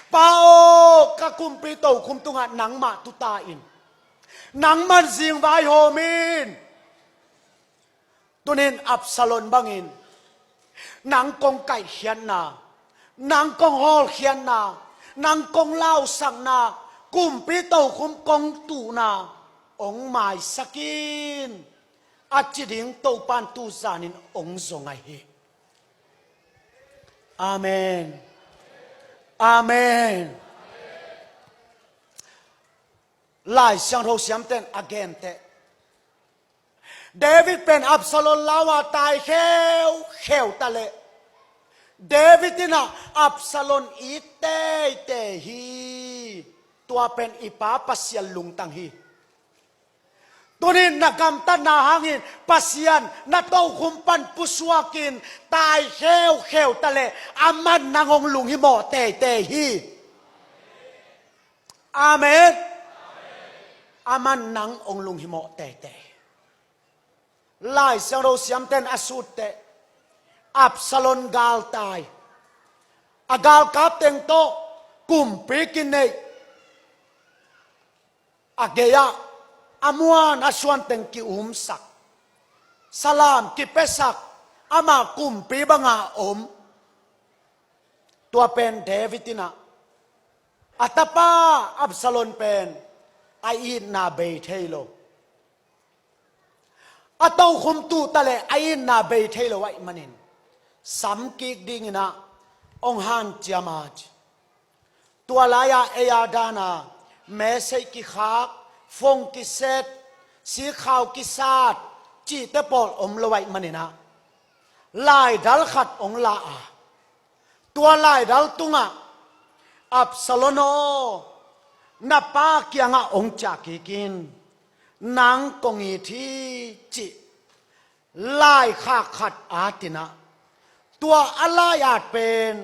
Pa aw, ka kumpi tokhum tungah nangmah tu ta in. Nangman zing vaihawm in. Tunin Absalom bangin nang kong kaihkhiatna, nang kong hawlkhiatna, nang kong lausakna, kumpi tokhum kong tuhna hong maisak in, a ci ding Topan tuzanin hong zong ahi hi. Amen. Amen. Lai Siangtho siamten a genteh, David pen Absalom lau a tai kheukheu ta leh, David in ah Absalom it teitei hi. Tua pen i Pa Pasian lungtang hi. Tunin na gamtatna hangin Pasian na tokhum pan pusuakin tai kheukheu ta leh, aman nang hong lunghimawh teitei hi. Amen. Aman nang hong lunghimawh teitei. Lai Siangtho siamten a sutteh, Absalom galtai, a galkap teng tawh kumpi kineih, a gei-ah a muan a suan teng ki-umsak, salam kipiasak, ama kumpi banga om. Tua pen David in ah a tapa Absalom pen a itna bei thei lo. A tokhum tuh ta leh a itna bei thei lo ahih manin, samkik dingin ah hong hanciam a ci. Tua lai-ah ei a dana meseih kikhak, phone kiset, sikhau kisat cihte pawl om lo ahih manin ah, laidal khat hong la a, tua laidal tungah, Absalom aw, na pa kiangah hong ciah kik in. Nang kong it hi cih laikhak khat at in ah, tua a lai at pen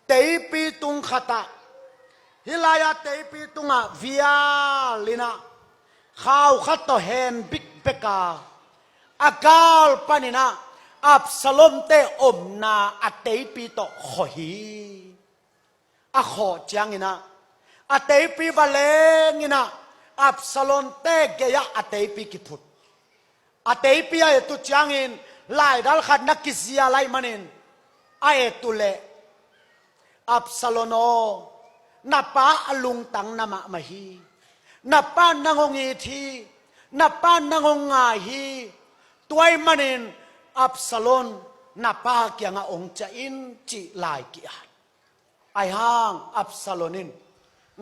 teipi tung khat ah, hih lai-ah teipi tungah vial in ah, khau khat tawh hen bikbek a, a gal panin ah Absalom-te omna a teipi tawh khawh hi. A khawh ciangin ah, a teipi va leng in ah, Absalom-te gei-ah a teipi kiphut. A teipi a et uh ciangin, laidal khat na kizial ahih manin a et uh leh, "Absalom aw, na pa a lungtang na mahmah hi. Na pa nang hong it hi. Na pa nang hong ngai hi. Tua ahih manin Absalom na pa kiangah hong ciah in," cih lai ki-at. Ahi hang Absalom in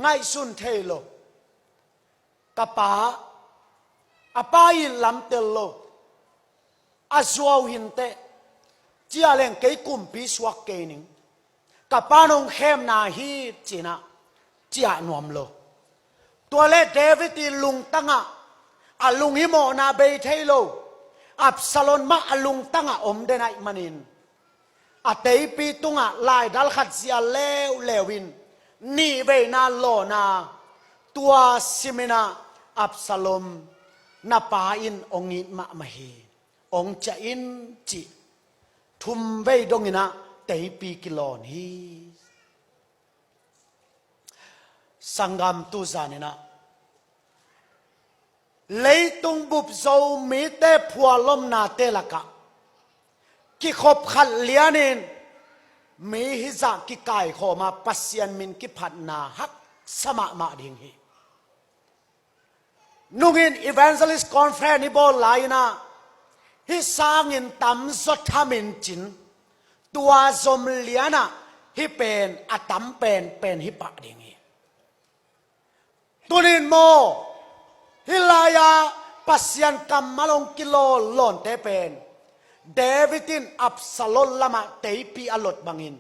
ngaihsun thei lo. Ka pa, a pa it lam tel lo. A zuau hi inteh, ciah leng kei kumpi suak kei ning. Ka pa nong khemna hi ci-in ah ciah nuam lo. Tua leh David i lungtangah a lunghimawhna bei thei lo. Absalom mah a lungtangah om den ahih manin, a teipi tungah laidal khat zial leuleu in, nihveina lawn a, tua simin ah, "Absalom, na pa in hong it mahmah hi. Hong ciah in," cih thumvei dongin ah teipi kilawn hi. Sanggam, tu zanin ah leitung bup Zomite phualomnate lakah kikhop khat lianin mi hizah kikaikhawm a, Pasian min kiphatna haksa mahmah ding hi. Nungin Evangelist Conference i bawl lai-in ah, hih sangin tamzaw thamin cin, tua zom lianah hih pen a tam penpen hi pah ding hi. Tunin maw, hih lai-ah Pasian kammal hong kilawnlawnte pen, David in Absalom lamah teipi a lot bangin,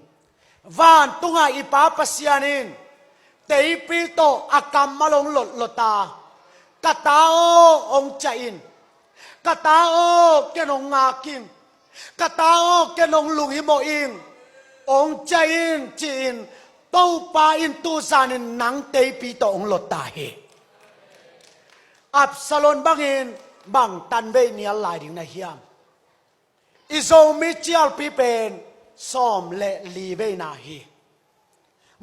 vantungah i Pa Pasian in teipi tawh a kammal hong lotlot a, "Ka ta aw, hong ciah in. Ka ta aw, ken hong ngak ing. Ka ta aw, ken hong lunghimawh ing. Hong ciah in," ci-in Topa in tu zanin nang teipi tawh hong lot ta hi. Absalom bangin bang tanvei nial lai ding na hiam? I Zomi cialpi pen sawm le li veina hi.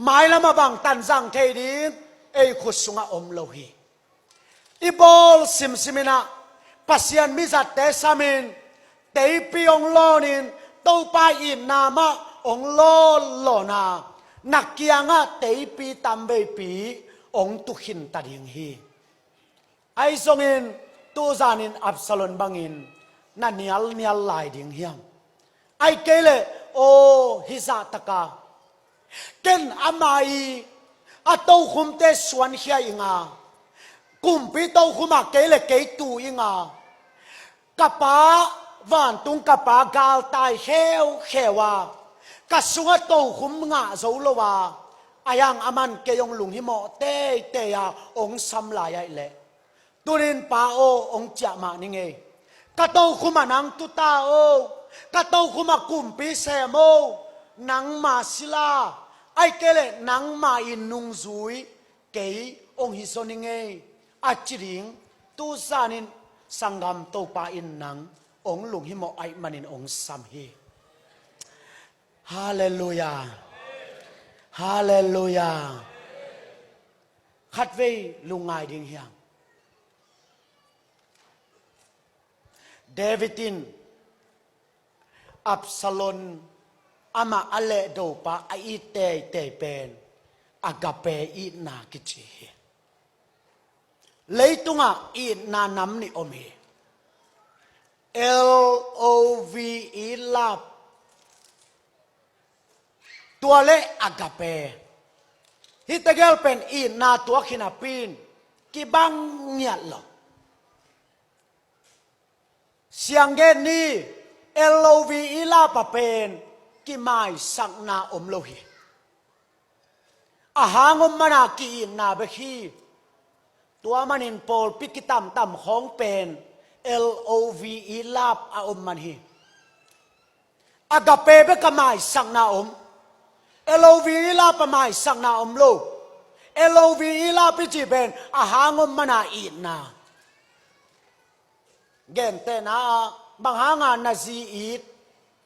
Mailamah bang tan zang thei ding, ei khut sungah om lo hi. I bawl simsim in ah, Pasian mizatte samin, teipi hong lawnin, Topa itna mah hong lawnlawn a, na kiangah teipi tamveipi hong tu khin ta ding hi. Ahi zongin, tu zanin Absalom bangin na nialnial lai ding hiam? Ahih kei leh, aw, hih zahtaka ken ama i a tokhumte suankhia ing a, kumpi tokhum ah kei le kei tu ing a, ka pa, vantung ka pa galtai kheukheu a, ka sungah tokhum ngah zo lo a, ahi hang aman kei hong lunghimawh teitei a, hong sam lai ahih leh, tunin Pa aw, hong ciah mah ni ngei. Ka tokhum ah nang tu ta aw. Ka tokhum ah kumpi sem aw. Nangma sila, ahih kei leh nangma i nungzui kei hong hi zaw ni ngei, a ci ding, tu zanin sanggam, Topa in nang hong lunghimawh ahih manin hong sam hi. Halleluiah. Halleluiah. Khatvei lungngai ding hiam? David in Absalom amah a lehdopa a it teitei pen agape itna kici hi. Leitungah itna nam nih om hi. L O V E, love. Tua le agape. Hih tegel pen itna tuak hi napi-in kibang ngiat lo. Sianggen ni, L O V E, love a pen kimaisakna om lo hi. A hang om mana ki-itna bek hi. Tua manin pawlpi kitamtam khawng pen L O V E love a om man hi. Agape bek a maisakna om. L O V E love a maisakna om lo. L O V E love i cih pen a hang om mana itna. Gentehna ah bang hanga na zi it,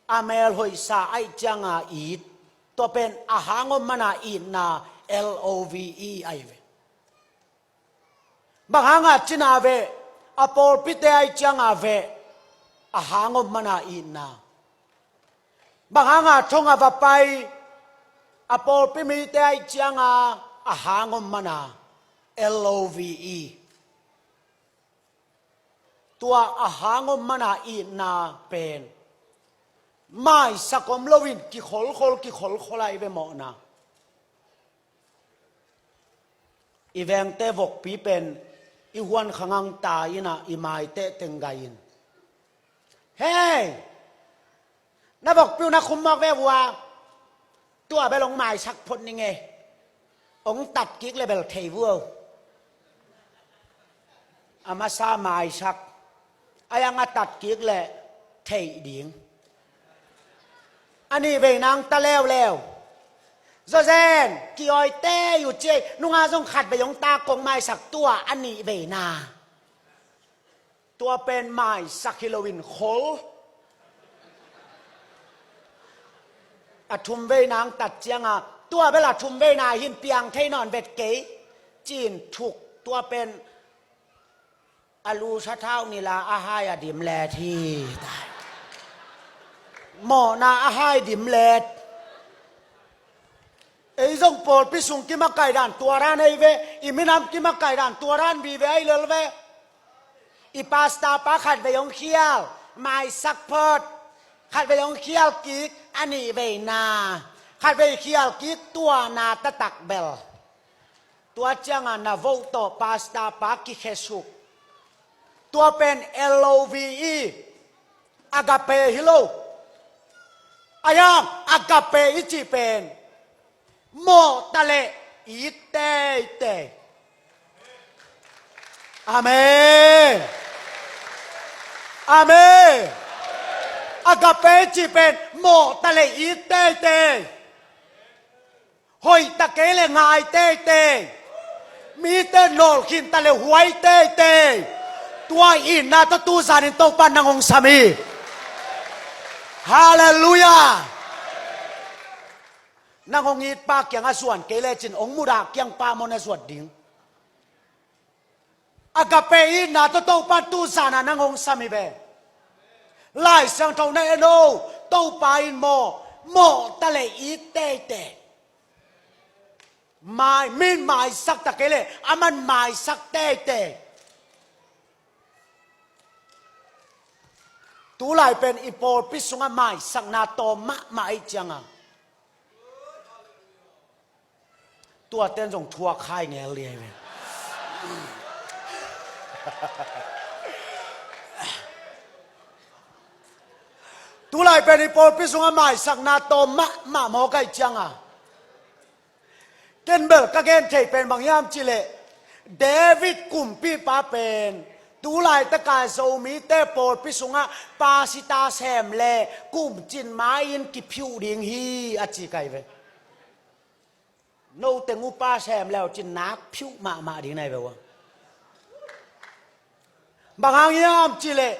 a mel hoihsa ahih cianga it, tua pen a hang om mana itna L O V E ahi ve. Bang hanga cina veh, a pawlpite ahih cianga veh, a hang om mana itna. Bang hanga thong a va pai, a pawlpi mite ahih cianga a hang om mana L O V E. Tua a hang om mana itna pen maisak om loin kikholkhol, kikholkhol ahi ve mawhna. I vengte vokpi pen i huan khangang ta ina i maiteh teng gai in. Hei! Na vokpi uh na khum mawk ve vua. Tua bel hong maisak phot ning e. Hong tat kik le bel thei vua. A masa maisak. A yang a tat kik le thei ding. A nih vei nang ta leuleu. Zozen, ki-awite uh ciei, nunga zong khat vei hong ta kong maisak tua a nih vei na. Tua pen maisak hi loin khol. A thum vei nang tat cianga, tua bel a thum vei na hin piang thei nawn vet kei. Cin thuk, tua pen a lu sathau nila a hai a dim let hi. Mawhna a hai dim let. Ei zong pawlpi sung kimakai dan tua dan ei ve, i minam kimakai dan tua dan vive ei lel ve. I pastor pa khat vei hong khial, maisak phot, khat vei hong khial kik, a nih vei na, khat vei khial kik tua na taktak bel. Tua cianga na vote tawh pastor pa kikhesuk. Tua pen L O V E. Agape hi lo. A yang agape i cih pen mawh ta leh it teitei. Amen. Amen. Agape i cih pen mawh ta leh it teitei. Hoih ta kei le ngai teitei. Mite nawlkhin ta le huai teitei. Tua itna tawh tu zanin Topa nang hong sam hi. Halleluiah. Nang hong it pa kiang a zuan kei lecin hong mudah kiang pa maw na zuat ding. Agape itna tawh Topa tu zana nang hong sam hi ve. Lai Siangtho na en o, Topa in maw, mawh ta le it teitei. Mai, min maisak ta kei le, aman maisak teitei. Tulai pen i pawlpi sungah maisakna tawm mahmah ahih cianga. Tuaten zong thuak hai ngel liai ve. Tulai pen i pawlpi sungah maisakna tawm mahmah mawk ahih cianga. Ken bel ka gen thei pen bang hiam cihleh, David kumpipa pen tulaitaka Zomite pawlpi sungah pasita sem le kumcin ma-in kiphiuh ding hi a ci kai ve. Note ngupa sem leu cin nak phiuh mahmah ding nai ve ua. Bang hang hiam cihleh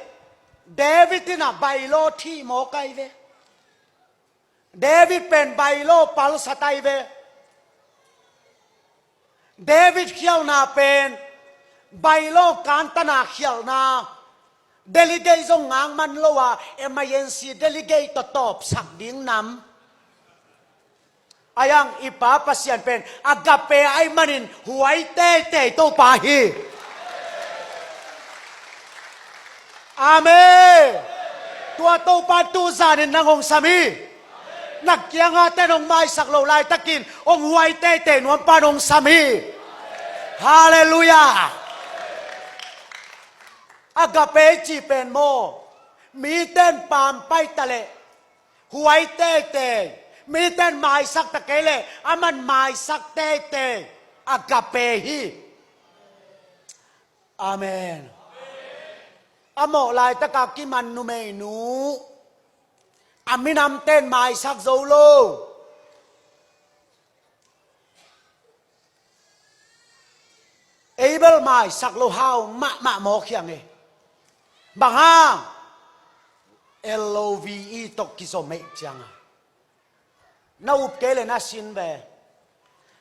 David in a bailo thih mawk ahi ve. David pen bailo palsat ahi ve. David khialhna pen bailo kantana khialhna. Delegate zong ngak man lo a, emergency delegate tawh tawpsak ding nam. A yang i Pa Pasian pen agape ahih manin huai teitei Topa hi. Amen. Tua Topa tu zanin nang hong sam hi. Na kianga ten hong maisak lo laitakin hong huai teitei nuampa nong sam hi. Halleluiah. Agape i cih pen maw, miten pampai ta leh huai teitei, miten maisak ta kei leh aman maisak teitei. Agape hi. Amen. A mawh laitaka kiman numeinu a minamten maisak zo lo. Abel maisak lo hau mahmah mawk hiang e. Bang hang? L O V E tawh kizom ahih cianga. Na up kei le na sin ve.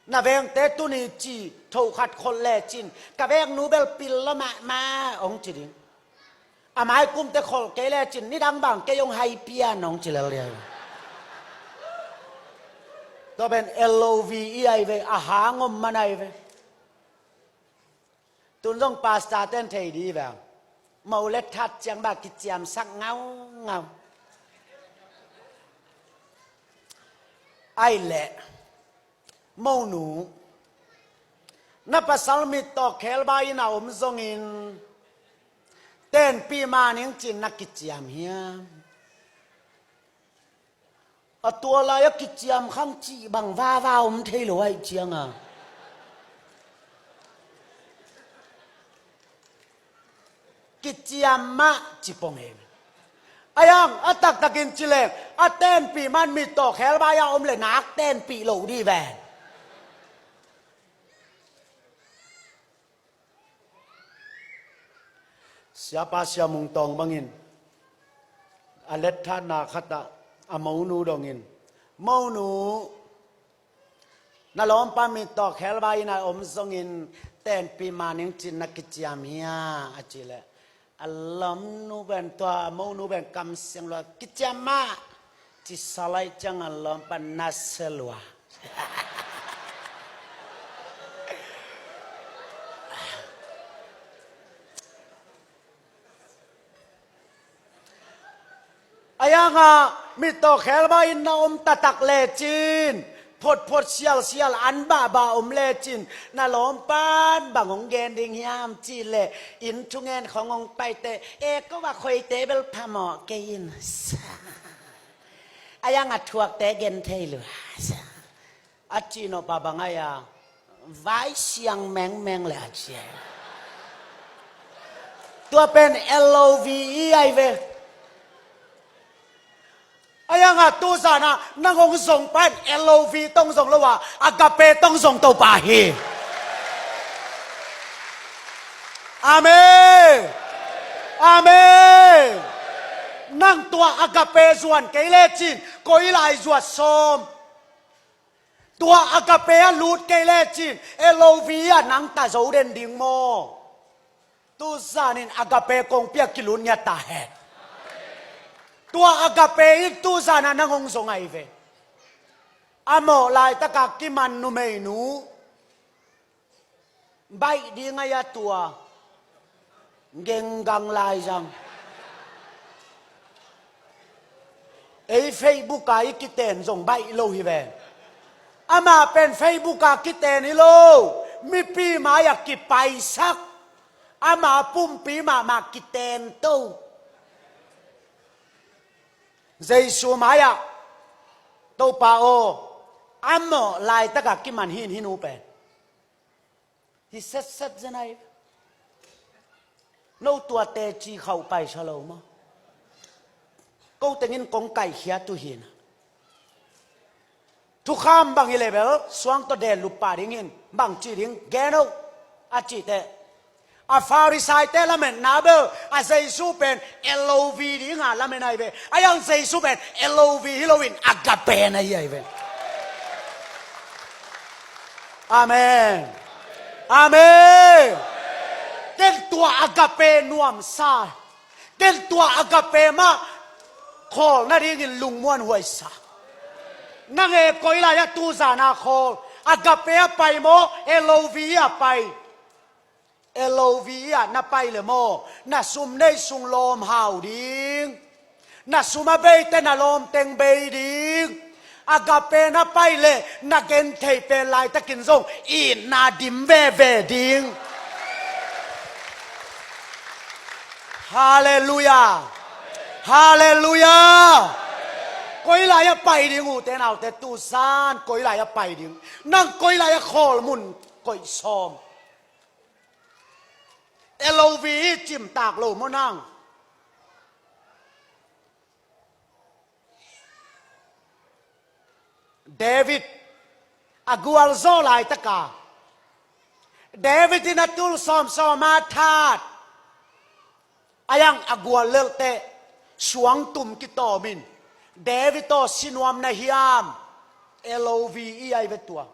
Na vengte tuni ci thokhat kholh lecin ka vengnu bel pil lo mahmah hong ci ding. A maikumte kholh kei lecin nidang bang kei hong hai pian hong ci lel ding. Tua pen L O V E ahi ve, a hang om man ahi ve. Tun zong pastor ten thei di ve. Mo le that ciang ba kiciamsak ngaungau. Ai leh, monu, na pasal mittawk khelbai inn a om zongin tenpih mah ning cin na kiciam hiam? A tua lai a kiciam khang cih bang vava om thei lo ahih cianga kiciam mah ci pong e. A yang a taktakin ci leng a tenpih man mittawk khelbai a om le nak tenpih lo di ven. Siapa Sia Mung Tawng bangin a letthatna khatah a monu dongin, monu, na lawmpa mittawk khelbai inn a om zongin tenpih mah ning cin na kiciam hia a ci leh, a lawmnu pen tua monu pen kamsiang lua kiciam mah ci salai cianga lawmpa na se lua. A yanga mittawk khelbai inn na om taktak lecin photphot sialsial an bahbah om lecin na lawmpan bang hong gen ding hiam cih leh inn thungen khong hong paite e ko a khoite bel phamawh kei in. A yanga thuakte gen thei lua. A cih nop a bang ai a vai siang mengmeng le a ci ai. Tua pen L O V E ai ve. A yanga tuzana nang hong zong pan L O V tong zong lo a agape tong zong Topa hi. Amen. Amen. Nang tua agape zuan kei lecin koi lai zuat sawm? Tua agape a lut kei lecin L O V E a nang ta zo den ding maw? Tuzanin agape kongpi a kilut ngiat ta hen. Tua agape in tuzana nang hong zong ai ve. A mawh laitaka kiman numeinu baih ding ai a tua genggang lai zang. Ei Facebook a i kiten zong baih lo hi ve. Amah pen Facebook a kiten hi lo. Mipi mai a kipaisak. Ama pumpi mahmah kiten to. Jesu mai a Topa aw, a mawh laitaka kiman hin hinu pen hi setset zen ai. No tua teci khauh paisa lo maw? Ko tengin kong kaihkhiat uh hina. Thukham bang hi le bel suang tawh den lup pah dingin bang ci ding gen uh a cihte. A Pharisaite lametna bel a Jesu pen L O V dinga lamen ai ve. A yang Jesu pen L O V hi loin agape na hi ai ve. Amen. Amen. Ken tua agape nuamsa. Ken tua agape mah khawl nadingin lungmuan huaisa. Nang e koi lai a tuzana khawl? Agape a pai maw? L O V E a pai? L O V E a na pai le maw? Na sum nei sung lawm hau ding. Na sum a beite na lawm teng bei ding. Agape na pai le na genthei pen laitakin zong itna dim veve ding. Halleluia. Halleluia. Koi lai a pai ding ute naute tuzan koi lai a pai ding? Nang koi lai a khawl mun koih sawm? L O V E cimtak lo maw nang? David a gualzawh laitaka David in a tul sawmsawm a that a, iang a gual lelhteh suangtum kitawm in David aw sinuam na hiam? L O V E ai ve tua.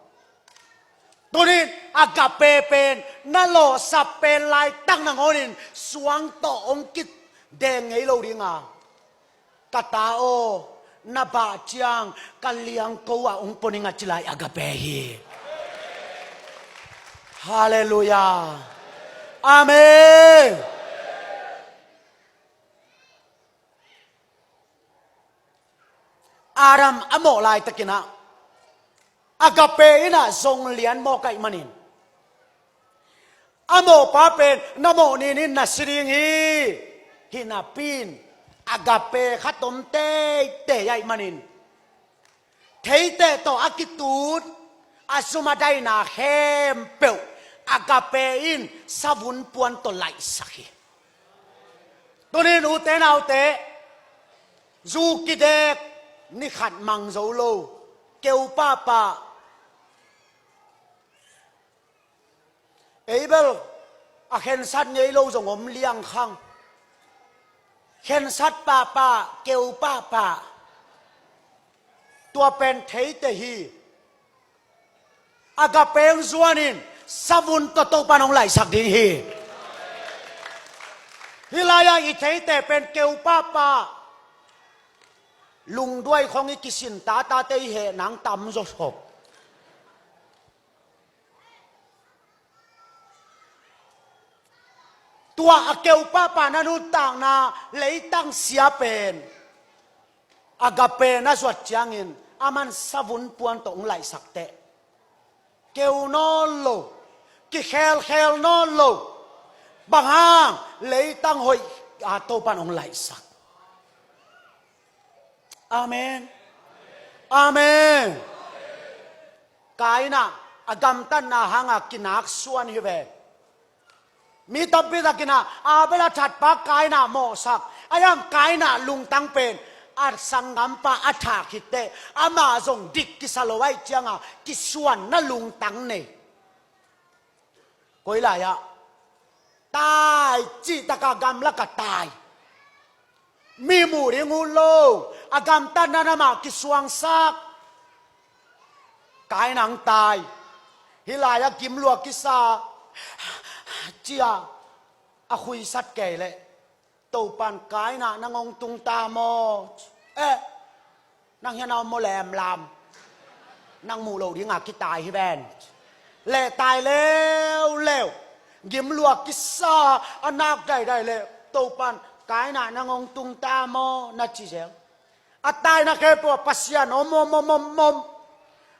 Tunin agape pen na lawhsap pen laitak nangawnin suang tawh hong kideng ngei lo dinga, ka ta aw, na bah ciang ka liangko ah hong pua ning a ci lai agape hi. Halleluiah. Amen. Adam a mawh laitakinah agape innah zong lian mawk ahih manin, a mawhpa pen na mawh ninin na si ding hi. Hinapi in agape khat om teitei ahih manin, theiteh tawh a kitut a zum a daina khempeuh agape in savun puan tawh laihsak hi. Tunin ute naute, zu kidek ni khat mang zo lo, keu pahpah, ei bel a khensat ngei lo zong om liangkhang. Khensat pahpah, keu pahpah, tua pen theiteh hi. Agape hong zuanin savun tawh Topan hong laihsak ding hi. Hih lai-ah i theiteh pen keu pahpah, lungduai khong i kisin tatate i heh nang tamzaw sop. Tua a keu pahpah na nuntakna leitang sia pen agape na zuat ciangin aman savun puan tawh hong laihsak teh, keu nawn lo, kikhelkhel nawn lo, bang hang? Leitang hoih a Topan hong laihsak. Amen. Amen. Kaina a gamtatna hanga kinaksuan hi ve. Mi tampi takinah Abel a thatpa Kaina mawhsak. Ahi hang Kaina lungtang pen a sanggampa a thah khitteh amah zong dik kisa lo ahih cianga kisuanna lungtang nei. Koi lai-ah tai cih takah gamlakah tai. Mi muh ding ut lo, a gamtatna namah kisuangsak. Kaina hong tai. Hih lai-ah gimlua kisa cia a khuisat kei leh Topan Kaina nang hong tung ta maw? Eh, nang hiana om maw lemlam? Nang muh loh dinga kitai hi ven. Leh tai leuleu. Gimlua kisa a nak daidai leh Topan Kaina nang hong tung ta maw na ci zel. A taina khempeuh ah Pasian om om om om om.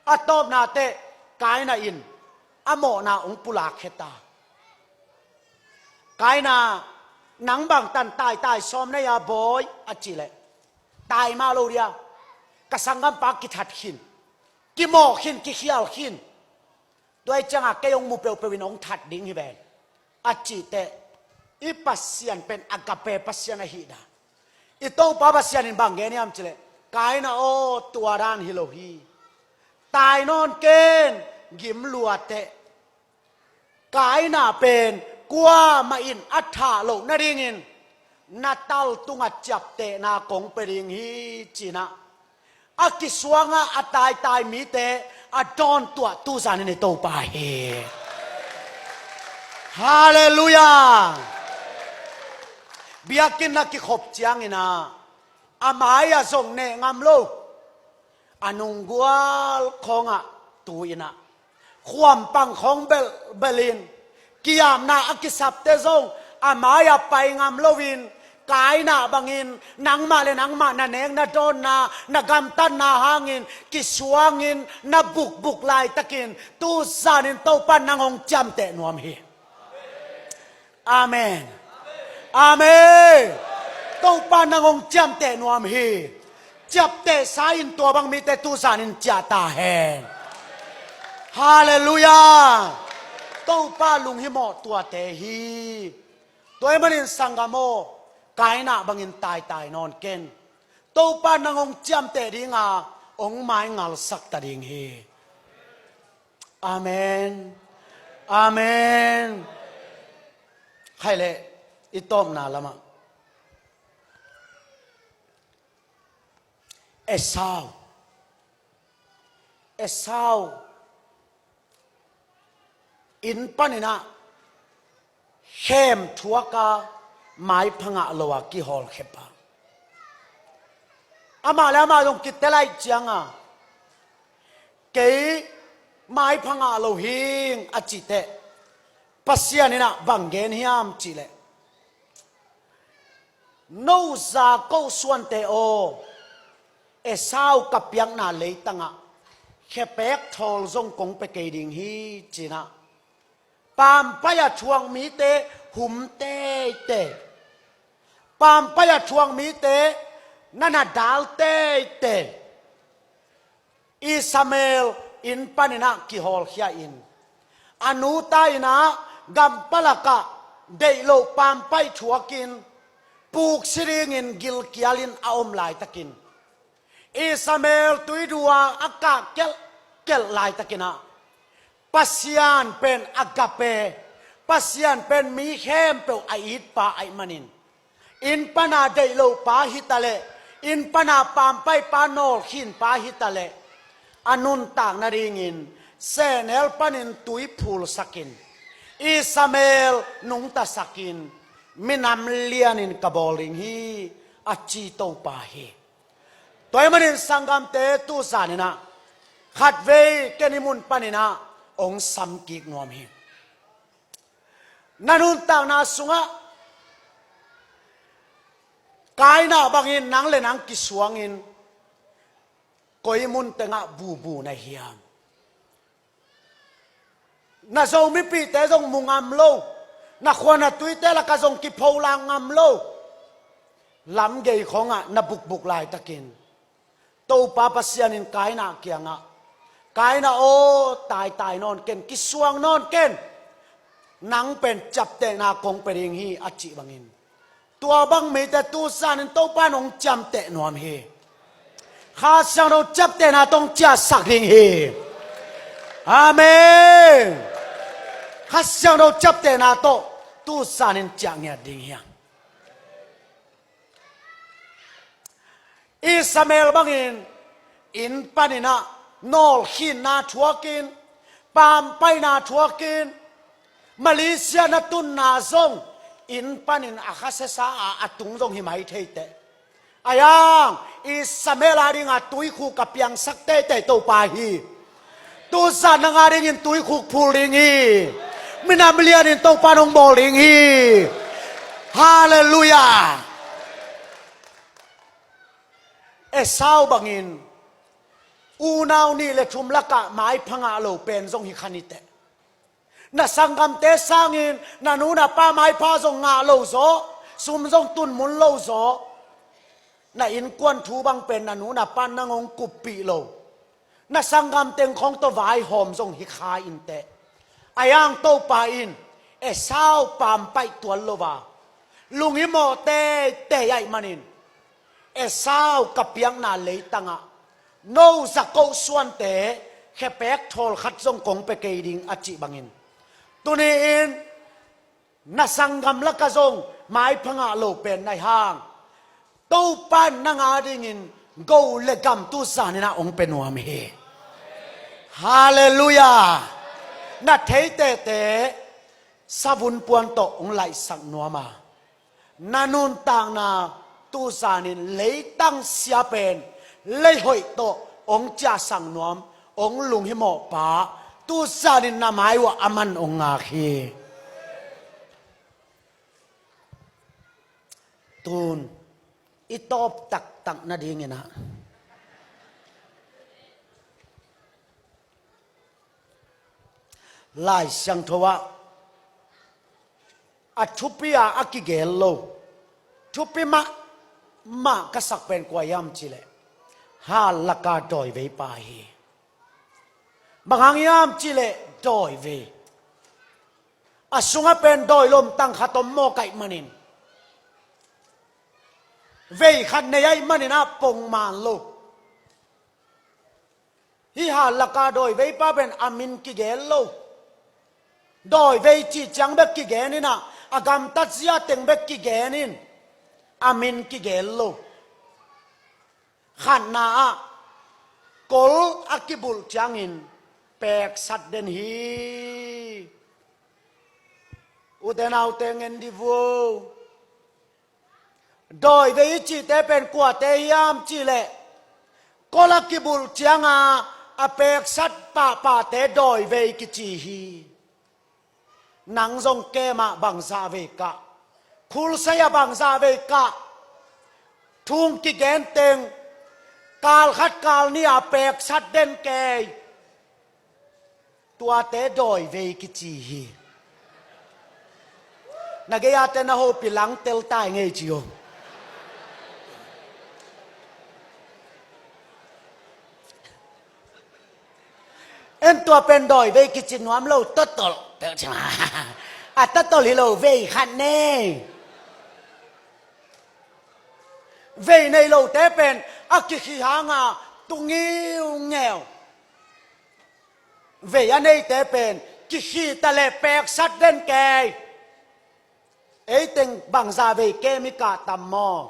A tawpna teh Kaina in a mawhna hong pulak khia ta. Kaina, nang bangtan taitai sawm na hia bawi a cih leh, tai mah lo dia, ka sanggampa kithat khin, kimawh khin, kikhial khin. Tua ahih cianga kei hong mu peuhpeuh in hong that ding hi ven a cih teh, i Pasian pen agape Pasian ahih dan. I Topa Pasian in bang gen hiam cih leh, Kaina aw, tua dan hi lo hi. Tai nawn ken, gimlua teh. Kaina pen kuamah in a thah loh nadingin na taltunga ciaptehna kong pia ding hi, cinah a kisuanga a taitai mite a dawntuah tuzanin i Topa hi. Halleluiah. Biakinn a kikhop cianginah a mai-ah zong neh ngam lo, a nunggual khawngah tu-inah khuampang khawng belhbelhin, kiapna a kisapte zong a mai-ah pai ngam loin, Kaina bangin nangmah le nangmah na nek na dawnna, na gamtatna hangin kisuangin na bukbuk laitakin tuzanin Topan nang hong ciamteh nuam hi. Amen. Amen. Topa nang hong ciamteh nuam hi. Ciaptehsa in tua bang mite tuzanin ciah ta hen. Halleluiah. Topa lunghimawh tuate hi. Tua ahih manin sanggam aw, Kaina bangin taitai nawn ken. Topa nang hong ciamteh dinga hong maingalsak ta ding hi. Amen. Amen. Khaile, i tawpna lamah Esau. Esau inn paninah khem thuaka maipha ngah lo a kihawlkhia pa. Amah le amah zong kitel ahih cianga kei maipha ngah lo hing a cihteh Pasian inah bang gen hiam cihleh, no za ko suante aw, Esau ka piakna leitangah khepek thawl zong kong pia kei ding hi cinah, pampai a thuak mite hum teitei, pampai a thuak mite na na dal teitei. Ishmael inn paninah kihawlkhia in, a nuta inah gampalakah deih loh pampai thuakin puksi dingin gilkialin a om laitakin, Ishmael tuidua a kah kelhkelh laitakinah Pasian pen agape, Pasian pen mi khempeuh a itpa ahih manin, inn pana deih loh pa hitaleh, inn pana pampai pa nawlkhin pa hitaleh, a nuntak nadingin sehnel panin tui phulsakin, Ishmael nungtasakin, minam lianin ka bawl ding hi, a ci Topa hi. Tua ahih manin sanggamte, tu zaninah khatvei ken i mun paninah hong samkik nuam hi. Na nuntakna sungah Kaina bangin nang le nang kisuangin koi mun tengah bubu na hiam? Na Zomipihte zong mu ngam lo, na khua na tuite lakah zong kipholak ngam lo, lamgei khawngah na bukbuk laitakin Topa Pasian in Kaina kiangah, Kaina aw, taitai nawn ken, kisuang nawn ken, nang pen ciaptehna kong pia ding hi, a cih bangin, tua bang mite tu zanin Topa in hong ciamteh nuam hi. Kha Siangtho ciaptehna tawh hong ciahsak ding hi. Amen. Kha Siangtho ciaptehna tawh tu zanin ciah ngiat ding hi. Ishmael bangin inn paninah nawlkhinna thuakin, pampaina thuakin, Malaysia na tunna zong inn panin a khasiasa a, a tung zong hi mai theiteh. Ayang, Ishmael a dinga tuikhuk a piangsak teitei Topa hi. Tu zan nang a dingin tuikhuk phul ding hi. Minam lianin Topa in hong bawl ding hi. Halleluiah. Esau bangin unau nih le thum lakah maipha ngah lo pen zong hi kha niteh. Na sanggamte sangin na nu na pa maipha zong ngah lo zaw, sum zong tun mun lo zaw, na innkuan thu bang pen na nu na pa nang hong kuppih lo, na sanggam teng khawng tawh vaihawm zong hi kha inteh. Ayang Topa in Esau pampaih tuan lo a, lunghimawh teitei ahih manin, Esau ka piakna leitangah no za ko suante khepek thawl khat zong kong pia kei ding a cih bangin, tuni-in na sanggam lakah zong maipha ngah lo pen na hi hang, Topa in nang a dingin go le gam tu zaninah hong pia nuam hi. Halleluiah. Na theitete savun puan tawh hong laihsak nuam a, na nuntakna tu zanin leitang sia pen leihoih tawh hong ciahsak nuam, hong lunghimawh pa tu zanin na mai uah a man hong ngak hi. Tun i tawp taktak nadinginah Lai Siangtho ah a thupi a a kigel lo, thupi mahmah ka sak pen kua hiam cihleh, hal laka dawivei pa hi. Bang hang hiam cihleh dawivei. A sungah pen dawi lomtang khat om mawk ahih manin, vei khat nei ahih manin ah pongman lo. Hih hal lakah dawi veipa pen a min kigen lo. Dawi vei cih ciang bek kigen in ah, a gamtat zia teng bek kigen in, a min kigen lo. Khatna ah, kol a kibulh ciangin peksat den hi. Ute naute, ngen dih vo. Dawi vei i cihte pen kuate hiam cih leh, kol a kibulh cianga a peksat pahpahte dawi vei kici hi. Nang zong kem ah bangzah vei kah, khulsei ah bangzah vei kah, thu hong kigen teng, kal khat kal nih a peksat den kei, tuate dawi vei kici hi. Na gei-ate na hopih lang tel tai ngei ci o. En, tua pen dawi vei kici nuam lo, totol. A totol hi lo, vei khat nei. Vei nei lote pen a kikhih hanga tu ngiungeu. Vei a neite pen kikhih ta leh peksat den kei. Ei teng bangzah vei kem i kah tam maw?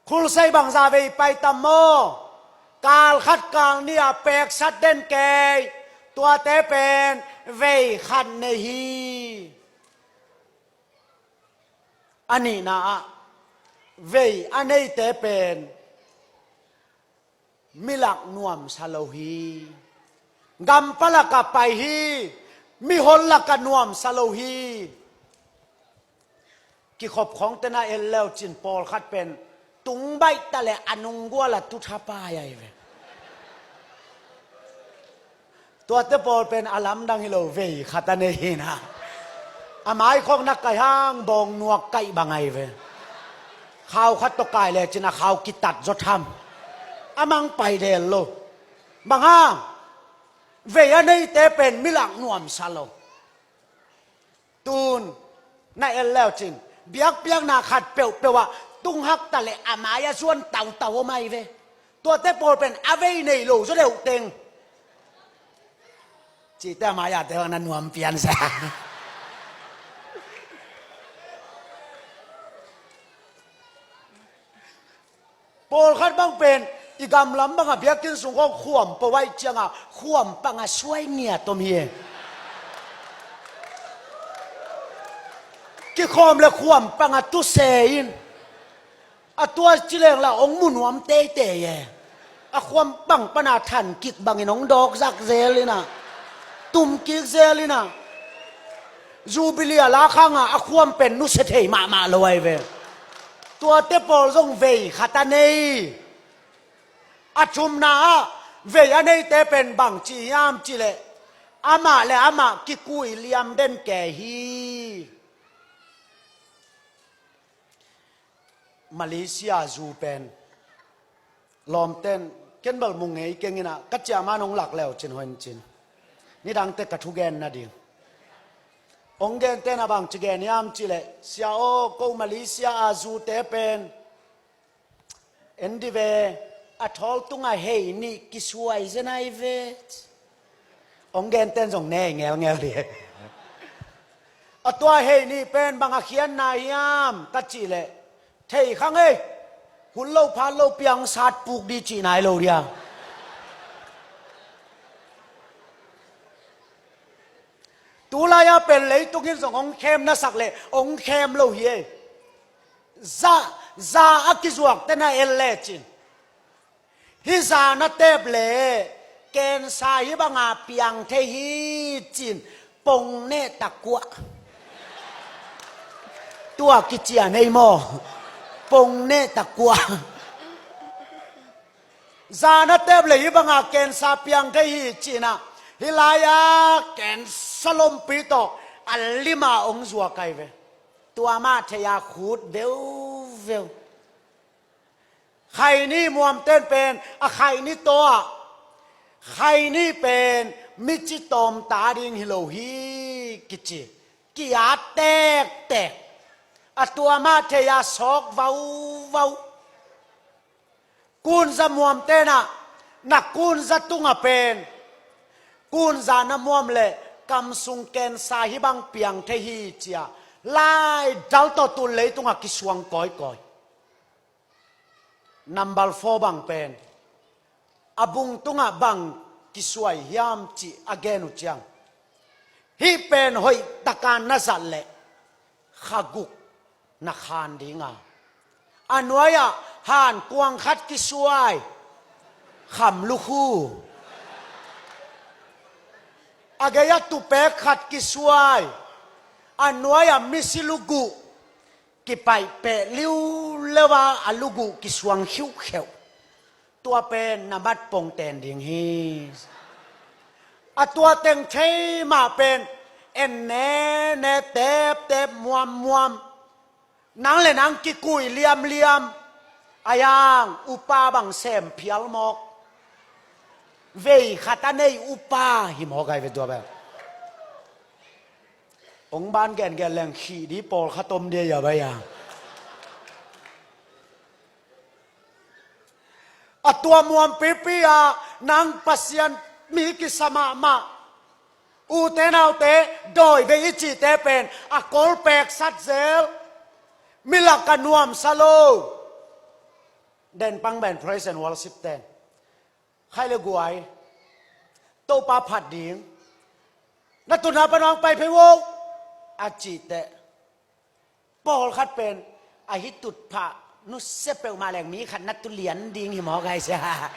Khulsei bangzah vei pai tam maw? Kal khat kal nih a peksat den kei. Tuate pen vei khat nei hi. A nihna ah, vei a neite pen mi lak nuamsa lo hi. Gampalak ah pai hi. Mihon lak ah nuamsa lo hi. Kikhop khawngte na en leucin pawlkhat pen tung baih ta leh a nunggual ah tu thapai ahi ve. Tuate pawl pen a lamdang hi lo, vei khat a nei hi na. A maikhawk na kaih hang bawng nuak kaih bang ahi ve. Khau khat tawh kai lecin a khau kitat zaw tham. A mang pai del lo. Bang hang? Vei a neite pen mi lak nuamsa lo. Tun na en leucin biakpiakna khat peuhpeuh ah tung hak ta leh a mai a zuan tautau om ahi ve. Tuate pawl pen a vei nei lo zaw deuh teng. Cihte a mai-ate bang na nuam pian sa. Pawlkhat bang pen i gamlam bangah biakinn sung khawng khuam pawh aih ciangah khuam pangah suai ngiat om hi e. Kikhawm le khuam pangah tu se in. A tua ci leng lah hong mu nuam teitei e. A khuam pang pana than kik bangin hong dawk zak zel in ah, tum kik zel in ah. Jubilee a lak hangah a khuam pen nusia thei mahmah lo ahi ve. Tuate pawl zong vei khat a nei. A thumna ah vei a neite pen bangci hiam cih leh, amah le amah kikui liam den kei hi. Malaysia zu pen lawmten ken bel mu ngei keng in ah, ka ciahman hong lak leucin hoih in cin. Nidangte ka thugen nading. Hong genten a bangci gen hiam cih leh, sia aw, ko Malaysia a zute pen en dih ve, a thawl tungah hei nih kisuai zen ahi ve. Hong genten zong ne ngelngel dih. A tua hei nih pen bang a khiatna hiam ka cih leh, thei khang ei, hun lo phat lo piang sat puk dih cih nai lo dih a. Tulai-a pen leitung in zong hong khem na sak leh hong khem lo hi ei. Za, za a kizuakte na en lecin, hih za na tep leh cancer hih banga piang thei hi cin, pong neh takuah. Tua kician ei maw? Pong neh takuah. Za na tep leh hih banga cancer piang thei hi cin ah, hih lai-a cancer lompi tawh a lima hong zuak ahi ve. Tua mah thei-a khut veuveu. Khaini muamten pen a khaini taw ah, khaini pen mici tawmta ding hi lo hi kici. ki-at tektek, a tua mah thei-a sawk vauvau. Kunza muam tenah na kunza tungah pen, kunza na muam leh kamsung kensa hih bang piang thei hi ci-a laidal tawh tu leitungah kisuang kawikawi. Number four bang pen a bung tungah bang kisuai hiam cih a gen uh ciang, hih pen hoih taka na zat leh kha guk na khan dinga, a nuai-ah hankuang khat kisuai, kham lukhu. A gei-ah tupek khat kisuai, a nuai-ah misi luguh, kipaihpeh liuleu a, a luguh kisuang khiukheuh. Tua pen na mat pongten ding hi. A tua teng thei mah pen en nene, teptep, muammuam. Nang le nang kikui liamliam. A yang upa bang sem phial mawk. Vei khat a nei upa hi mawk ai ve tua pen. Ong ban gengen leng khih di pawlkhat om dia ya bai a. A tua muampipi a nang Pasian mi kisa mahmah. Ute naute, dawi vei i cihte pen a kol peksat zel. Milak a nuamsa lo. Den pang ben praise and worship ten. Khai le guai, Topa phat ding. Na tutna pan hong pai phei vo, a cih teh. Pawlkhat pen a hi tutphah nusia peuhmah leng mi khat na tu lian ding hi mawk ai sia.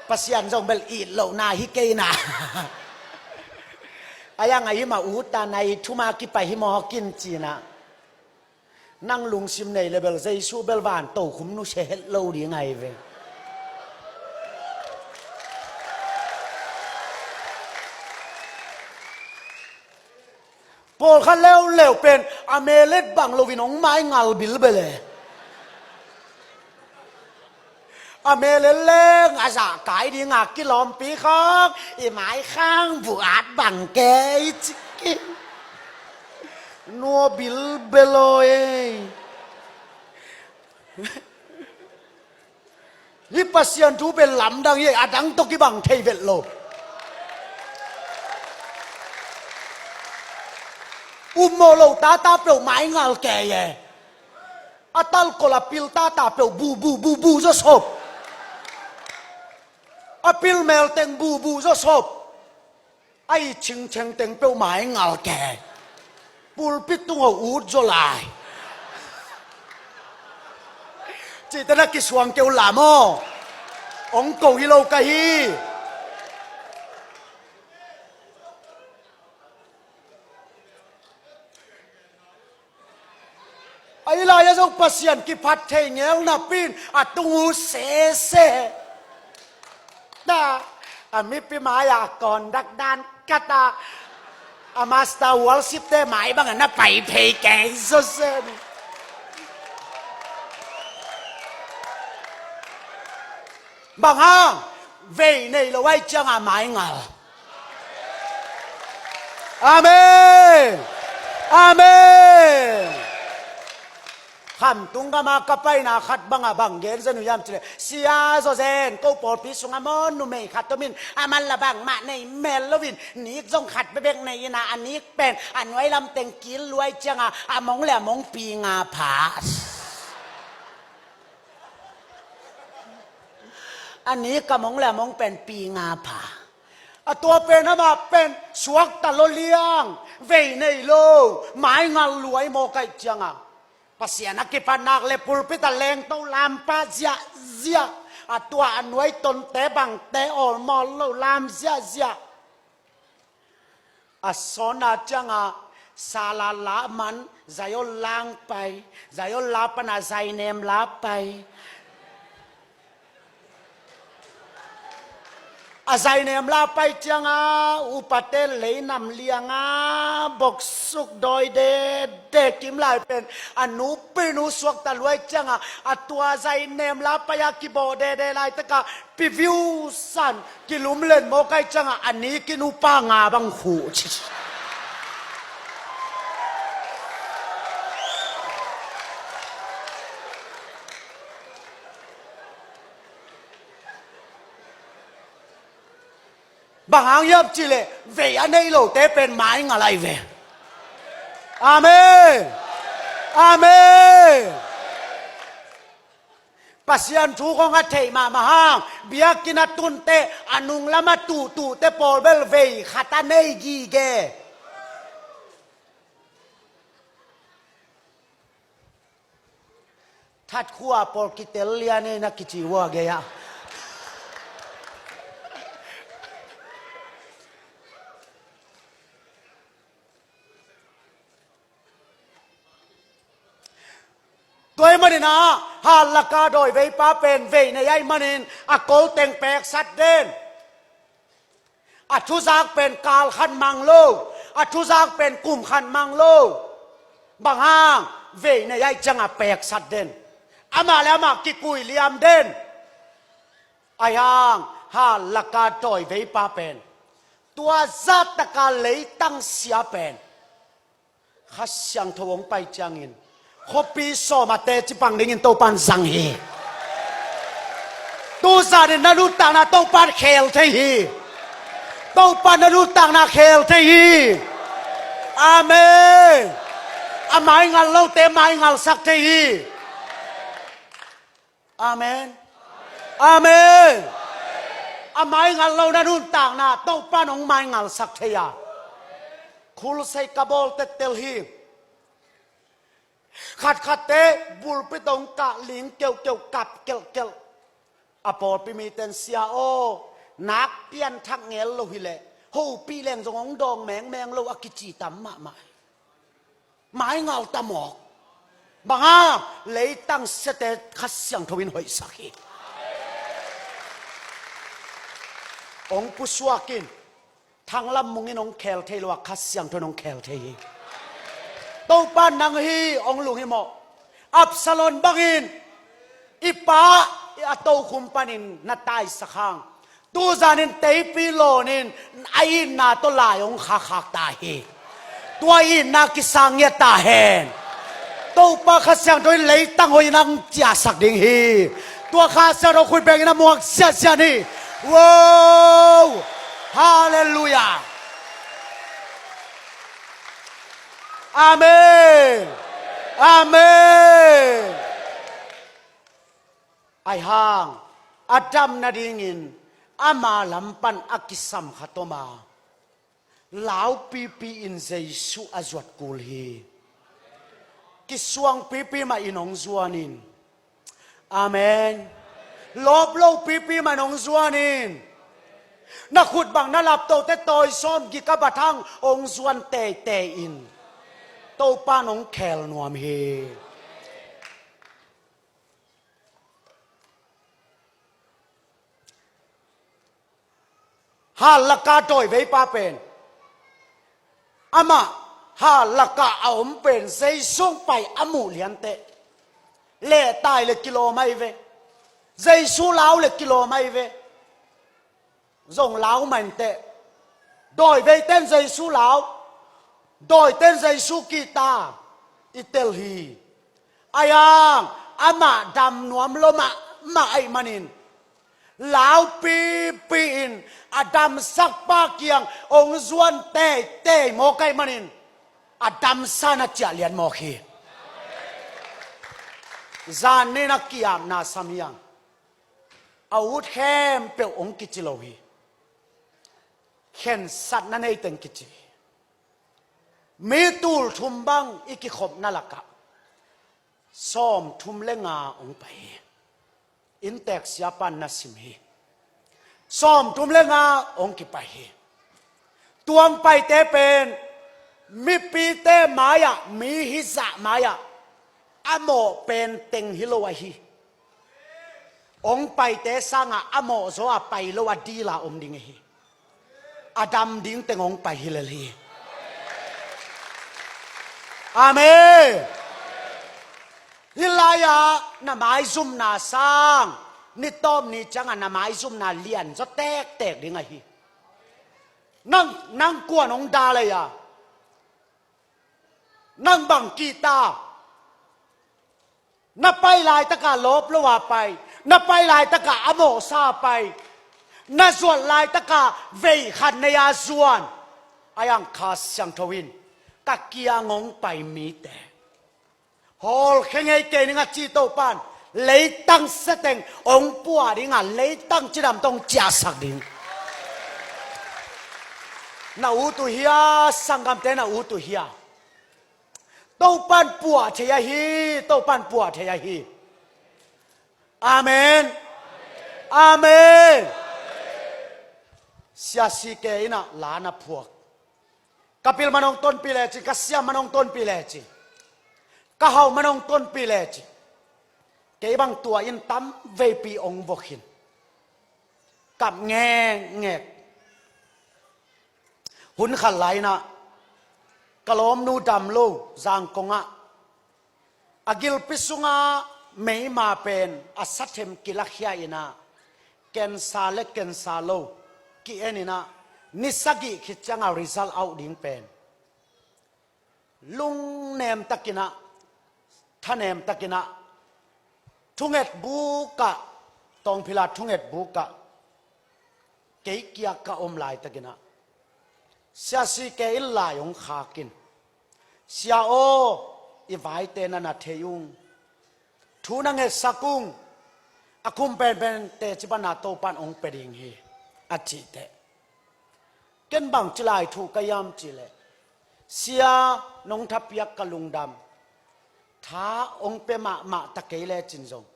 Pasian zong bel it lohna hi kei na. A yang a hi mah ut ta na, i thuma kipai hi mawk in ci na. Nang lungsim nei le bel Jesu bel van tokhum nusia het lo ding ai ve. Pawlkhat leuleu pen a melet bang loin hong mai ngal bilbel e. A melet leng a zahkai dinga kilawmpi khawng i mai khang buat bang kei ciki. Nua bilbel aw ei. Hih Pasian thu pen lamdang hi, a dang tawh kibang thei vet lo. Ummawh lo tata peuh mai ngal kei e. A talkol a pil tata peuh bu bu bu bu zaw sop. A pil mel teng bu bu zaw sop. A i chingcheng teng peuh mai ngal kei. Pulpit tung ho ut zaw lai. Cihte na kisuang keu lam aw. Ong ko hi lo ka hi. A i lai-ah zong Pasian kiphat thei ngel napi in a tung uh sese. Ta a mipi mai-ah a kawn dakdan kata a master worship te mai bangah na pai phei kei sese ni. Bang hang vei nei lo ai cianga mai ngal. Amen. Amen. Khamtung gama ka paina khat banga bang gen zen uh hiam cileh, sia zaw zen ko pawlpi sunga maw numei khat omin a man la bangmah nei mel loin nik zong khat bebek nei ina a nik pen a nuai lamteng kil luai cianga a mong le a mong pi nga pha. A nik a mong le a mong pen pi nga pha. A tua pen amah pen suakta lo liang vei nei lo mai ngal luai maw kaih cianga Pasian a kiphatnak le pulpit a lengto lampa ziahziah. A tua a nuai tonte bangte awlmawl lo lam ziahziah. A sawnna cianga sala la man Zion lang pai, Zion la pana zainem la pai. A zainem la pai cianga upate leinam lianga boksuk dawi dede kim lai pen a nupi nu suakta luai cianga a tua zainem la pai a kibawh dede laitaka piviu san kilum len mawkai cianga a nikin upa nga bang khuh ci. Bang hang hiam cih leh vei a nei lote pen maingal ahi ve. Amen. Amen. Pasian thu kong a theih mahmah hang biakinn a tunte a nunglam a tuhtuhte pawl bel vei khat a nei gige. That khua pawl kitel lian ei na kici ua gei ah. Tua ahih manin ah, hal laka dawiveipa pen vei nei ahih manin a kolteng peksat den. A thuzak pen kal khat mang lo, a thuzak pen kum khat mang lo. Bang hang, vei nei ahih ciangin a peksat den. Amah le amah kikui liam den. Ahi hang, hal laka dawiveipa pen tua zah taka leitang sia pen Kha Siangtho hong pai ciangin khuapi sawm a teci pang dingin Topan zang hi. Tu zanin na nuntakna Topan khel thei hi. Topan na nuntakna khel thei hi. Amen. A maingal lote maingalsak thei hi. Amen. Amen. A maingal lo na nuntakna Topan hong maingalsak thei a. Khulsei ka bawl tettel hi. Khatkhatte bulpit hong kah ling keuhkeuh kap kelhkelh. A pawlpi miten sia aw, nak pianthak ngel lo hileh hopih leng zong hong dawng mengmeng lo a kici tam mahmah. Maingal ta mawk. Bang hang, leitang siate Kha Siangtho in hoihsak hi. Hong pusuak in. Thanglam Mung in hong khel thei lo a, Kha Siangtho in hong khel thei hi. Topa nang hi hong lunghimawh. Absalom bangin i pa a tokhum panin na taisak hang, tu zanin teipi lawnin a itna tawh lai hong khakkhak ta hi. Tua itna kisang ngiat ta hen. Topa Kha Siangtho in leitang hoih in hong ciahsak ding hi. Tua Kha Siangtho khuipekin a muak siasia ni. Wow! Halleluiah. Amen. Amen. Ahi hang a dam nadingin ama lam pan a kisam khat om a, laupipi in Jesu a zuat kul hi. Kisuangpipi mah in hong zuan in. Amen. Lawp lopipi mah in hong zuan in. Na khut bang na laptohte tawi sawm gik a bat hang hong zuan teitei in. Topan hong khel nuam hi. Hal laka dawiveipa pen amah hal laka a om pen Jesu hong pai a muh lianteh lehtai le kilawm ahi ve. Jesu lau le kilawm ahi ve. Zong lau mah inteh. Dawiveiten Jesu lau, dawiten Jesu kihta i tel hi. Ahi hang amah dam nuam lo mahmah ahih manin, laupipi in a damsakpa kiang hong zuan teitei mawk ahih manin a damsa na ciah lian mawk hi. Zan nin a ki-apna sam hi hang. A ut khempeuh hong kici lo hi. Khensatna neiteng kici hi. Mi tul thum bang i kikhopna lakah sawm thum le nga hong pai hi. Inntek siapa in na sim hi. Sawm thum le nga hong kipai hi. Tua hong paite pen mipite mai-ah, mi hizah mai-ah a mawh pen teng hi lo ahi. Hong paite sangah a mawhzaw a pai lo a dil a om ding ahi. A dam ding teng hong pai hi lel hi. Amen. Hih lai-ah na maizumna sang, ni tawp ni ciangah na maizumna lianzaw tektek ding ahi. Nang, nang kuan hong dal ei a? Nang bang kihta? Na pai laitakah lawp lo a pai, na pai laitakah a mawhsa a pai, Na zuat laitaka veikhat nei a zuan a iang Kha Siangtho in ka kiang hong pai mite hawlkhia ngei kei ning a ci Topan leitang seteng hong pua dinga leitang cidam tawh hong ciahsak ding. Na ut uh hia, sanggamte na ut uh hia? Topan puah thei ahi, Topan puah thei ahi. Amen. Amen. Sia C K in ah la na phuak. Ka pil man hong tonpih lecin, ka siam man hong tonpih lecin, ka hau man hong tonpih lecin, kei bang tua in tam veipi hong vok in kap ngekngek. Hun khat lai-in ah ka lawmnu dam lo Zangkong ah a gilpi sunga meima pen a sathem kilakhia in ah, cancer le cancer lo ki-en in ah, ni sagih khit cianga result out ding pen lungnem takin ah, thanem takin ah, thunget bukah, Tawngphila thunget bukah kei kiak ka om laitakin ah, Sia C K in lai hong khak in, "Sia aw, i vaite na na thei ung, thu na ngetsak ung, a khum penpen teci pana Topan hong pia ding hi," a cih teh, ken bangci lai thu ka hiam cih leh, "Sia, nong thapiak ka lungdam. Tha hong pia mahmah ta kei lecin zong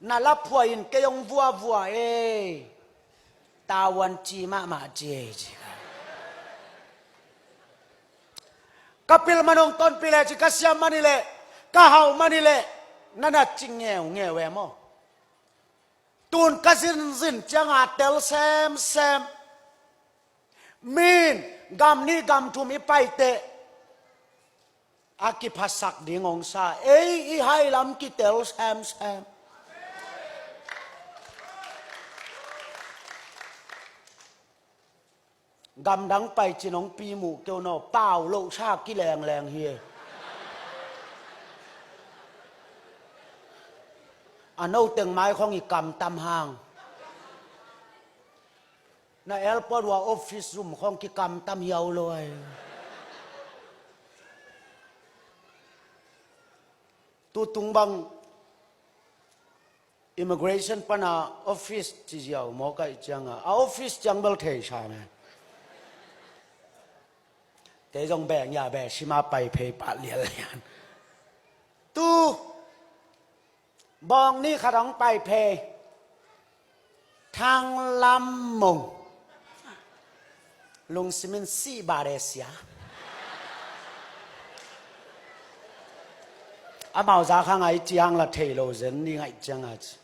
na laphuai in kei hong vuavua ei. Tavuan ci mahmah ci ei," ci. Ka pil man hong tonpih lecin, ka siam man hi leh, ka hau man hi leh, na na ci ngeungeu e maw? Tun ka zinzin cianga tel semsem. Min gam nih gam thum i paiteh a kiphasak ding hong sa, ei i hai lam kitel semsem. Gamdang pai cin hong pi muh keu naw, pau loh sa kilengleng hi. A no teng mai khong i kamtam hang. Na airport ua office room khong kikamtam hiau lo ai. Tutung bang immigration pana office ci ziau maw, ka hih cianga a office ciang bel thei sa me. Kei zong beng ya be sima pai phei pah lianlian. Tu bawng nih khat hong pai phei. Thang Lam Mung. Lungsim in sih ba de sia. Amau za kha ngai ciang la thei lo zen ni ngai ciang a ci.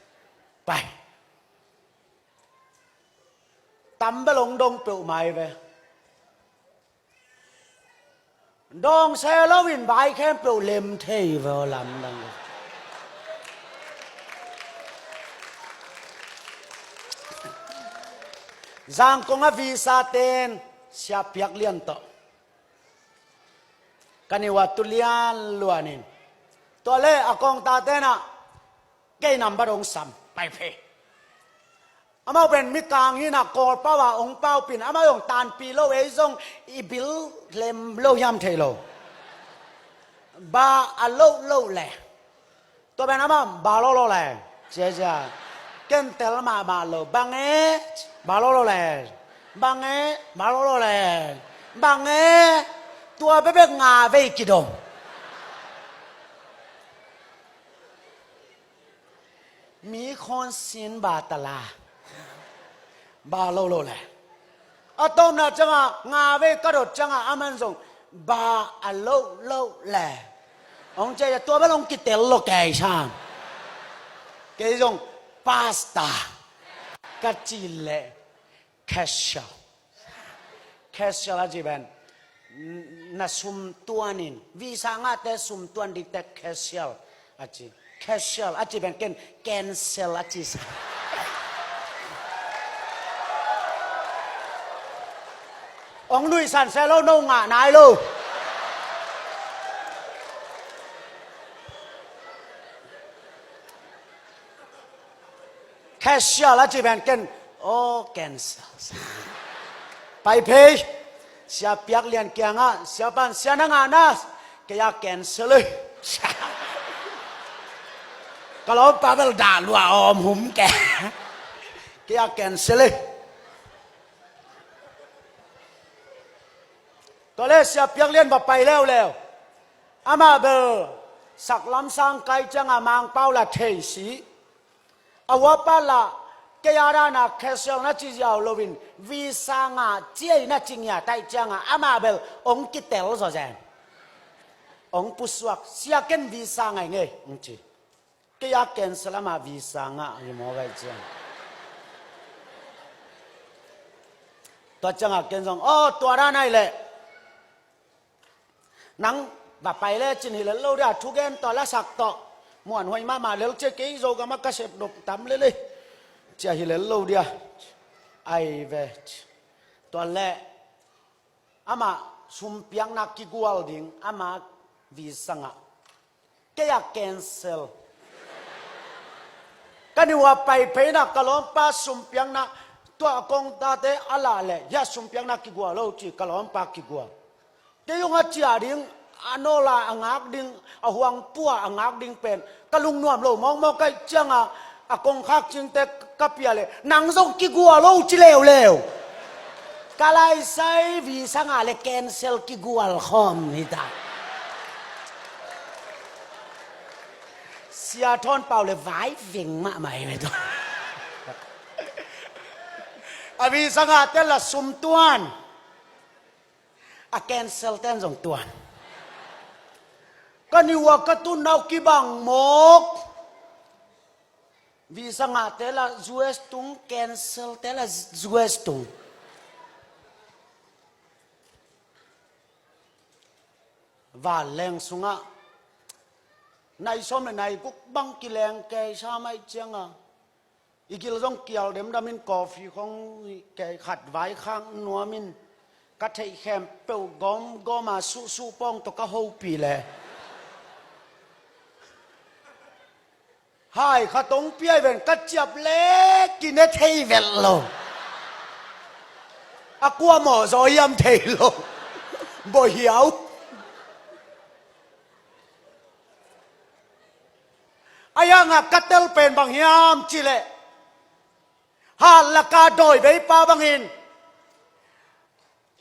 Pai. Tam bel hong dong peuh mai ve. Dawng se loin vai khempeuh lem thei ve aw, lamdang. Zangkong a visa ten Sia Piak Lian tawh ka niuatu lian luanin, tua le a kawngtaten ah kei nambat hong sam, pai phei. Amau pen mikang hi-in ah Kawlpau a hong paupin, amau hong tanpih lo, ei zong i bil lem lo hiam thei lo. Ba a loh loh le. Tua pen amau ba lo lo le. Cia cia. Ken tel mahmah lo. Bang e, ba lo lo le. Bang e, ba lo lo le. Bang e, tua bekbek nga vei kidong. Mi khawn sin ba ta la. Ba lo lo le. A tawpna cianga nga vei ka dot cianga aman zong ba a lo lo le. Hong cia cia tua bel hong kitel lo kei sam. Kei zong pasta ka ci le. Cashier. Cashier a ci pen, n-, na sum tuanin, visa ngahte sum tuan dingte cashier a ci. Cashier a ci pen ken cancel a ci sa. Hong nuihsan se lo, no ngah nai lo. Cashier a ci pen ken Aw, cancel. Pai phei. Sia Piak Lian kiangah, sia pan, sia na ngah na, kei a cancel ei. Ka lawmpa bel dah lua om hum ke. Kei a cancel ei. Tua le Sia Piak Lian va pai leuleu. Amah bel saklam sang kai ciangah Mangpau la thei si. A huapa la kei a dana cancel na ci ziau loin visa ngah ciai na ci ngiat ahih ciangah amah bel hong kitel zawzen. Hong pusuak, sia ken visa ngai ngei hong ci. Kei a cancel, amah visa ngah hi maw gai ciang. Tua ciangah ken zong, aw, tua dan ahih leh nang va pai le cin hi lel lo dia, thugen tawh lasak tawh muanhuai mahmah lel cia, kei Zogamah ka sep nop tam lel ei cia hi lel lo dia. Ai ve. Tua le amah sumpiakna kigual ding, amah visa ngah. Kei a cancel. Ka niuh a pai phei na ka lawmpa sumpiakna, tua a kong tate a lah leh, hia sumpiakna kigual lo ci, ka lawmpa kigual. Kei zong a ciah ding, a nawla a ngak ding, a huangpua a ngak ding pen ka lungnuam lo mawkmawk ahih ciangah, a kongkhak cingte ka pia leh, nang zong kigual lo ci leuleu. Ka laisai visa ngah leh cancel kigual khawm hi ta. Sia Thawn Pau le vai veng mahmah hi ve tua. A visa ngahte la sum tuan. A cancel ten zong tuan. Ka niuh a ka tunna uh kibang mawk. Visa ngahte la U S tung, cancel te la U S tung. Vanleng sungah nai sawm le nai guk bang kileng kei sam ahih ciangah, i gil zong kial demdam in, coffee khong kei khat vai khak nuam in, ka theih khempeuh gawmgawm a suhsuh pawng tawh ka hopih leh, hai khat hong pia hi ven, ka ciap le kine thei vet lo. A kua mawh zaw hiam thei lo. Bawh hiau. A hiangah ka tel pen bang hiam cih leh, hat laka dawiveipa bangin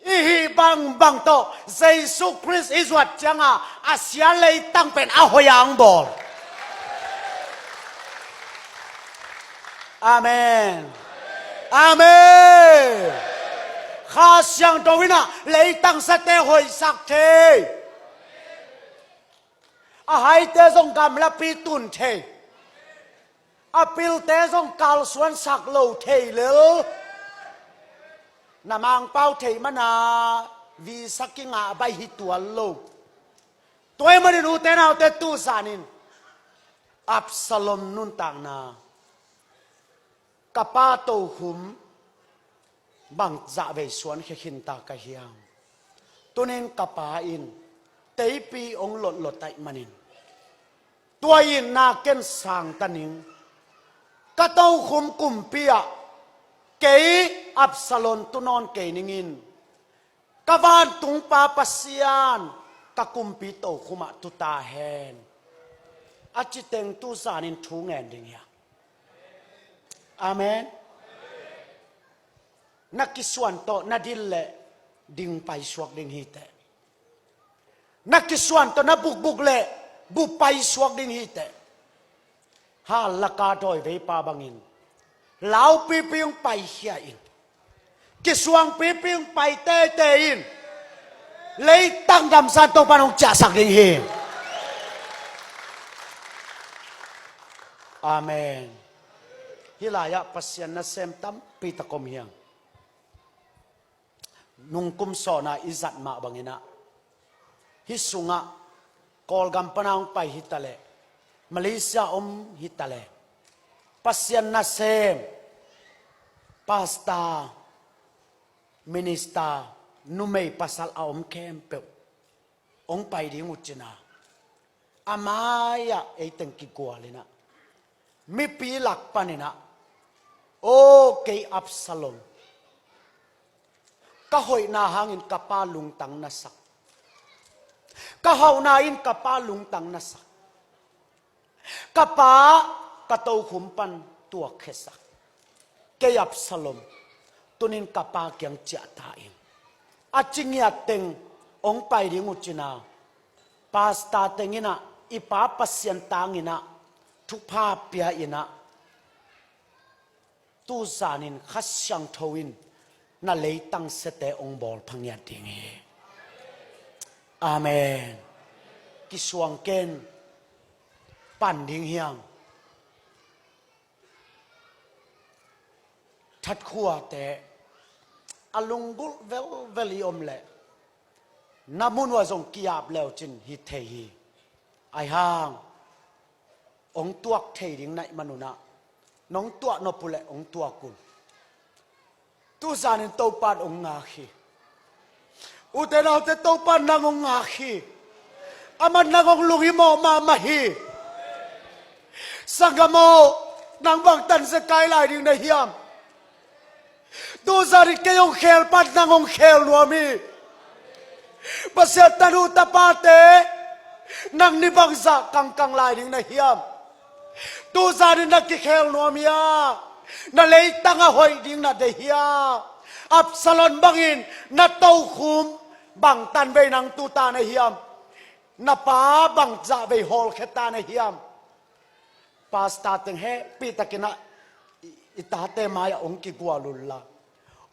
i hih bangbang tawh Jesu Khrist i zuat ciangah a sia leitang pen a hoih a hong bawl. Amen. Amen. Kha Siangtho in ah leitangsate hoihsak thei. A haite zong gamlapi tun thei. A pilte zong kalsuansak lo thei lel. Na Mangpau thei mana visa kingah baih hi tuan lo. Tua ahih manin ute naute, tu zanin Absalom nuntakna, ka pa tokhum bang zahvei suankhia khinta ka hiam? Tunin ka pa in teipi hong lotlot ahih manin, tua itna ken sangta ning. Ka tokhum kumpi ah kei Absalom tu nawn kei ningin, ka vantungpa Pasian ka kumpi tokhum ah tu ta hen, a ci teng tu zanin thu ngen ding hi a. Amen. Na kisuan tawh na dil leh ding paisuak ding hi teh. Na kisuan tawh na bukbuk leh bup paisuak ding hi teh. Hat laka dawiveipa bangin laupipi hong paikhia in, kisuangpipi hong pai teitei in, leitang damsang Topa'n hong ciahsak ding hi. Amen. Hih lai-ah Pasian nasem tampi tak om hi hang. Nungkum sawhna i zat mah bangin ah, hih sungah Kawlgam pana hong pai hi taleh, Malaysia om hi taleh, Pasian nasem, pastor, minister, numei pasal a om khempeuh hong pai ding uh cin a, a mai-ah ei teng kigual in ah, mipi lak panin ah Aw kei Absalom, ka hoihna hangin ka pa lungtang na sak, ka hauhna in ka pa lungtang na sak, ka pa ka tokhum pan tuakkhiasak. Kei Absalom, tunin ka pa kiang ciah ta in, a ci ngiat teng hong pai ding uh cin a, pastor teng in ah, i Pa Pasian tang in ah, thupha pia in ah, tu zanin Kha Siangtho in na leitang siate hong bawl pha ngiat ding hi. Amen. Kisuang ken, pan ding hiam? Thatkhuate a lunggulh velvel i om leh, na mun uh ah zong ki-ap le uh cin hi thei hi. Ahi hang hong tuak thei ding na hih man un ah, nong tuah nop uh leh hong tuak un. Tu zanin Topa'n hong ngak hi. Ute naute, Topa'n nang hong ngak hi. Aman nang hong lunghimawh mahmah hi. Sanggam aw, nang bang tanzia kai lai ding na hiam? Tu zanin kei hong khel pan nang hong khel nuam hi. Pasian tanu tapate, nang ni bangzah kangkang lai ding na hiam? Tu zanin na kikhel nuam hi a, na leitang a hoih ding na deih hi a, Absalom bangin na tokhum bang tanvei nang tu ta na hiam? Na pa bangzah vei hawlkhia ta na hiam? Pastor teng hehpihtakin ah i, i tate mai-ah hong kigual unla,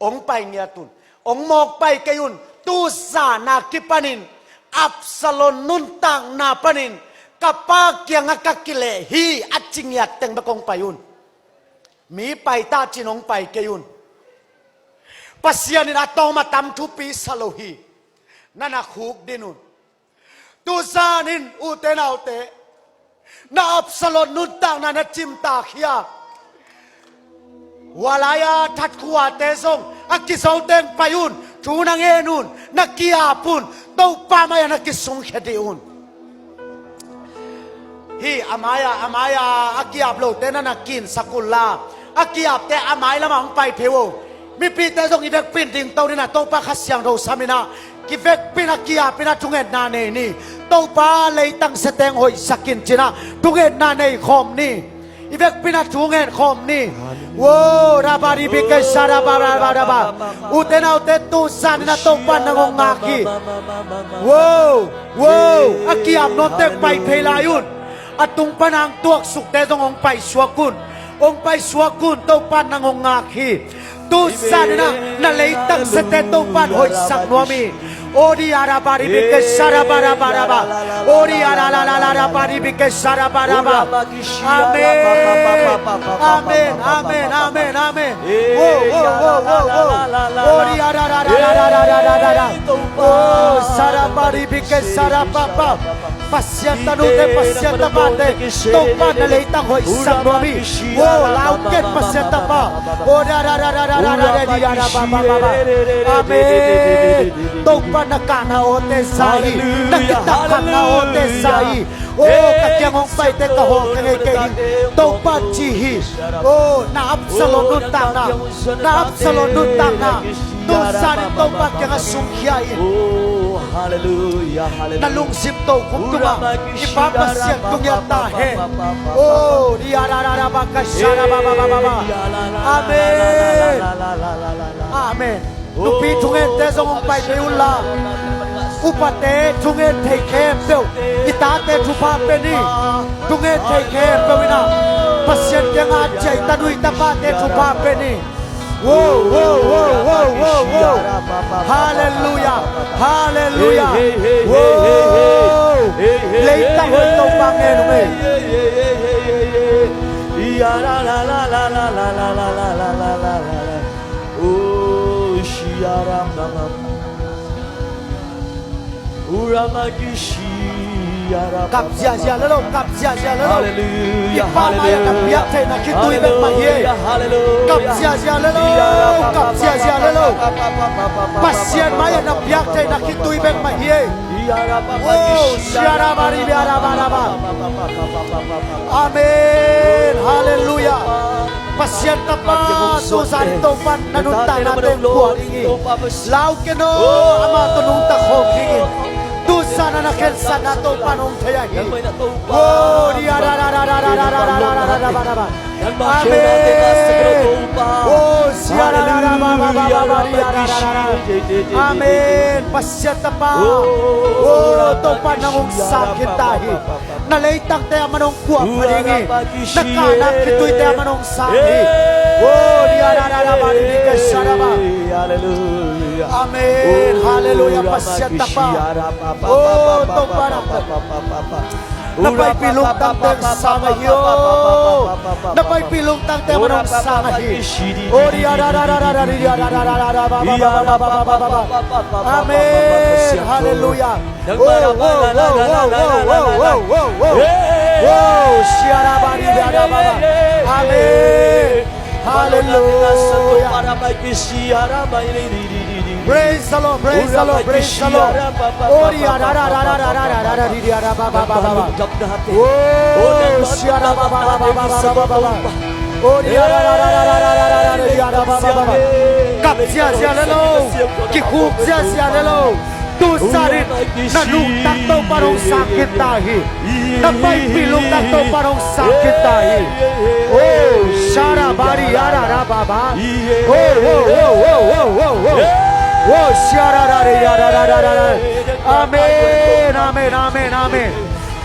hong pai ngiat un. Hong mawk pai kei un. Tu zan a kipanin Absalom nuntakna panin ka pa kiangah ka kileh hi, a ci ngiat teng bek hong pai un. Mi pai ta cin hong pai kei un. Pasian in a tawm a tam thupi sa lo hi. Na na khukdin un. Tu zanin ute naute, na Absalom nuntakna na cimtak hi a, hua lai-a thatkhuate zong a kizo teng pai un, thu na ngen un, na ki-ap un, Topa mai-ah na kisungkhia dih un. Hi, a mai-ah, a mai-ah a ki-ap lote na na kinsak unla, a ki-apte a mai lamah hong pai phei un. Mipite zong i vekpi in dingto ni in ah, Topa Kha Siangtho sam in ah, kivekpi in ah, ki-ap in ah, thungetna nei ni. Topa leitang siate hong hoihsak in ci in ah, thungetna nei khawm ni. I vekpi in ah thungen khawm ni. Wo, rabaribi ke saraba, raba, raba. Ute naute, tu zan in ah Topa nang hong ngak hi. Wo, wo, a ki-ap nawn teng pai phei lai un. A tung pan a hong tuaksukte zong hong paisuak un. Hong paisuak un, Topa nang hong ngak hi. Tu zan in ah na leitang siate Topa'n hoihsak nuam hi. Odi ara bari bike sara bara bara ba. Odi ara la la la la bari bike sara bara ba. Amen. Amen, amen, amen, amen. Wo, wo, wo, wo, wo. Odi ara ra ra ra ra ra ra ra ra. Oh, sara bari bike sara pa pa. Pasian tanute, Pasian tapate, Topa na leitang hoihsak nuam hi. Wo, lau ken Pasian tapa. Wo, da, da, da. Amen. Topa na kahna awte za hi. Na kitap khatna awte za hi. Wo, ka kiang hong paite ka hawlkhia ngei kei ding, Topa ci hi. Wo, na Absalom nuntakna, na Absalom nuntakna, tu zanin Topa kiangah sungkhia in. Oh, hallelujah, hallelujah. Na lungsim tokhum tungah i Pa Pasian tung ngiat ta hen. Oh, dia da da da ba ka sha da ba ba ba ba ba. Amen. Amen. Nupi thungente zong hong pai phei unla, upate thungen thei khempeuh i tate thupha pia ni. Thungen thei khempeuh in ah Pasian kiangah a ciah i tanu i tapate thupha pia ni. Wo, wo, wo, wo, wo, wo. Hallelujah. Hallelujah. Wo. Leitang hoih Topa ngen ung ei. Kap ziahziah le lo, kap ziahziah le lo. Hallelujah, hallelujah. I Pa mai-ah na piak theihna khitui bek mah hi. Hallelujah, hallelujah. Kap ziahziah le lo, kap ziahziah le lo. Pasian mai-ah na piak theihna khitui bek mah hi. Wo, siara bari biara bara ba. Amen. Hallelujah. Pasian Tapa, tu zan Topa na nuntakna teng pua ding hi. Lau ken aw, amah tawh nungta khawm dingin. Tu zan a na khensatna Topa nong thei ahi. Oh, dia da da da da da da da da da da da da da. Amen. Oh, sia da da da ba ba ba ba ba dia da da da da. Amen. Pasian Tapa. Oh, Topa nang hong sang khin ta hi. Na leitangte a man hong kuah pha ding hi. Na kahna khituite a man hong sang hi. Oh, dia da da da ba di di ka sha da ba. Hallelujah. Amen. Hallelujah. Pasian Tapa. Oh, Topa na. Na paipih lungtangte sang ahi o. Na paipih lungtangte man hong sang ahi. Oh, dia da da da da da dia da da da da ba ba ba ba ba ba ba ba. Amen. Hallelujah. Oh, oh, oh, oh, oh, oh, oh, oh. Oh, sia da ba di dia da ba ba. Amen. Hallelujah. Praise the Lord, praise the Lord, praise the Lord. Oh, dia da da da da da da da da da dia da ba ba ba ba ba. Oh, sia da ba ba ba ba ba ba ba ba ba. Oh, dia da da da da da da da da da dia da ba ba ba ba. Kap ziazia le lo. Kikhuk ziazia le lo. Tu zan in na nungta Topa nong sang khin ta hi. Na paipih lungta Topa nong sang khin ta hi. Oh, sia da ba di ya da da ba ba. Oh, oh, oh, oh, oh, oh, oh. Oh, sia da da di ya da da da da da. Amen, amen, amen, amen.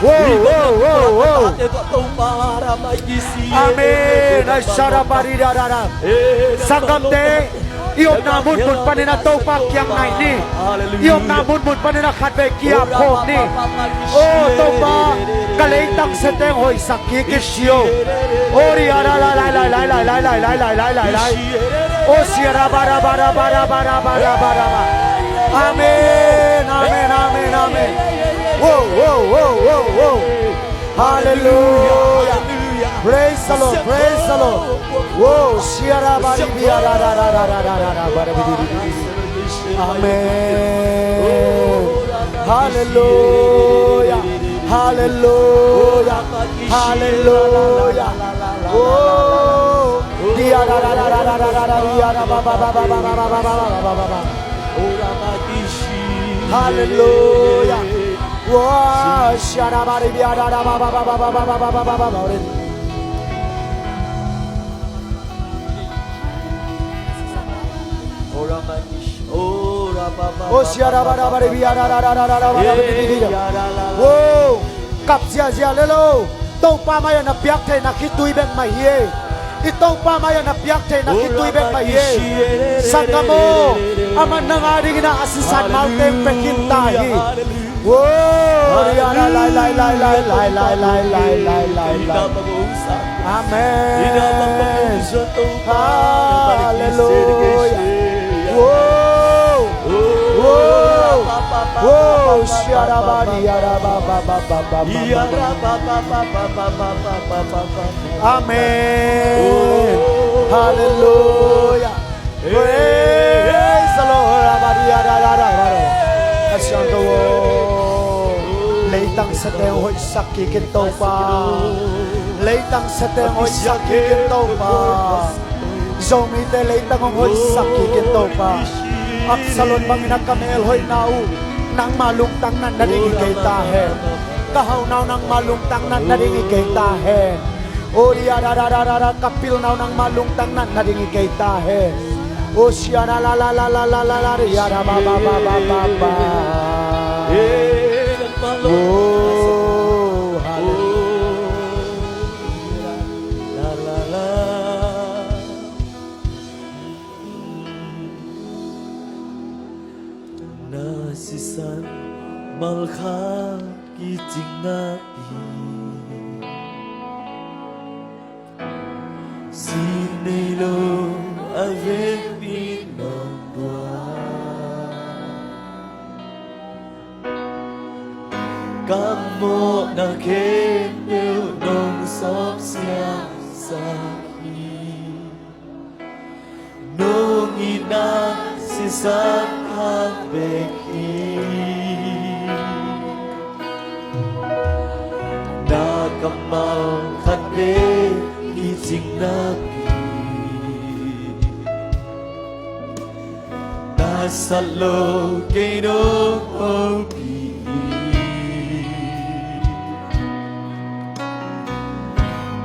Oh, oh, oh, oh. Amen. Ai, sia da ba di ya da da. Sanggamte, i omna munmun panin a Topa kiang nai ni. I omna munmun panin a khatvei ki-ap khawm ni. Oh, Topa, ka leitang seteng hoihsak kik in ci o. Oh, dia da la lai lai lai lai lai lai lai lai lai lai lai. Oh, sia da ba da ba da ba da ba da ba da ba da ba. Amen, amen, amen, amen. Whoa, whoa, whoa, whoa, whoa. Hallelujah. Praise the Lord. Praise the Lord. Whoa, sia da ba di bia da da da da da da da da ba da bi di di di di. Amen. Hallelujah. Hallelujah. Hallelujah. Oh, dia da da da da da da da da dia da ba ba ba ba ba ba ba ba ba ba ba. Hallelujah. Whoa, sia da ba di bia da da ba ba ba ba ba ba ba ba ba ba ba. Oh, sia da ba da ba di bia da da da da da da ba da bi di di di. Whoa, kap ziazia le lo. Topa mai-ah na piak theihna khitui bek mah hi e. I Topa mai-ah na piak theihna khitui bek mah hi e. Sanggam aw, amah nang a dingin a sisan mauteng pia khin ta hi. Whoa, lai lai lai lai. Amen. Hallelujah. Whoa, whoa, whoa, sia da ba di ya da ba ba ba ba ba ba ba. Amen. Hallelujah. Praise the Lord. Leitang seteng hoihsak kik in Topa. Leitang seteng hoihsak kik in Topa. Zomite leitang hong hoihsak kik in Topa. Absalom bangin a ka melhoihna uh nangma lungtang natna ding hi kei ta hen. Ka hauhna uh nangma lungtang natna ding hi kei ta hen. Oh, dia da da da da da, ka pilna uh nangma lungtang natna ding hi kei ta hen. Oh, sia da la la la la la la la, dia da ba ba ba ba ba ba. Oh, hallelujah. Na sisan malkha kicingna hi. Sin nei lo a vekpi nong tuah. Ka mawhna khempeuh nong sawpsiangsak hi. Nong itna sisan khat bek hi. Na kammal khat bek kicingna pi. Sat lo kei nong hopih in,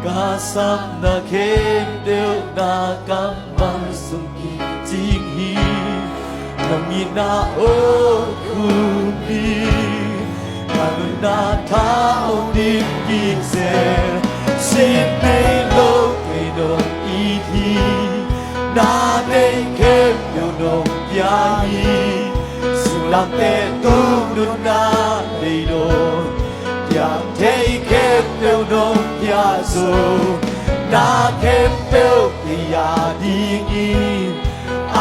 ka sapna khempeuh na kammal sung kik cing hi. Nong itna aw khum hi. Ka nunna tha hong dim kik zel. Sin nei lo kei nong it hi. Na nei khempeuh nong pia hi. Sunglamteh tung nunna nei lo, piang thei khempeuh nong pia zo. Na khempeuh kei a dingin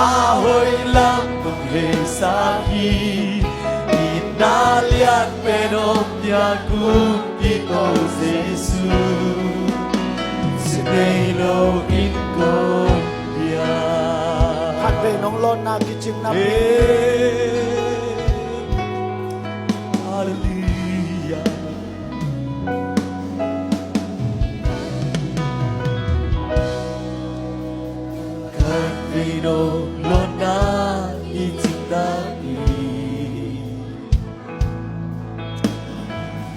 a hoih lam nong heisak hi. Itna lian pen hong pia Kumpi ko Jesu. Sin nei lo in kong pia. Khatvei nong lawnna kicing napi. Hey. Hallelujah. Khatvei nong lawnna kicing napi,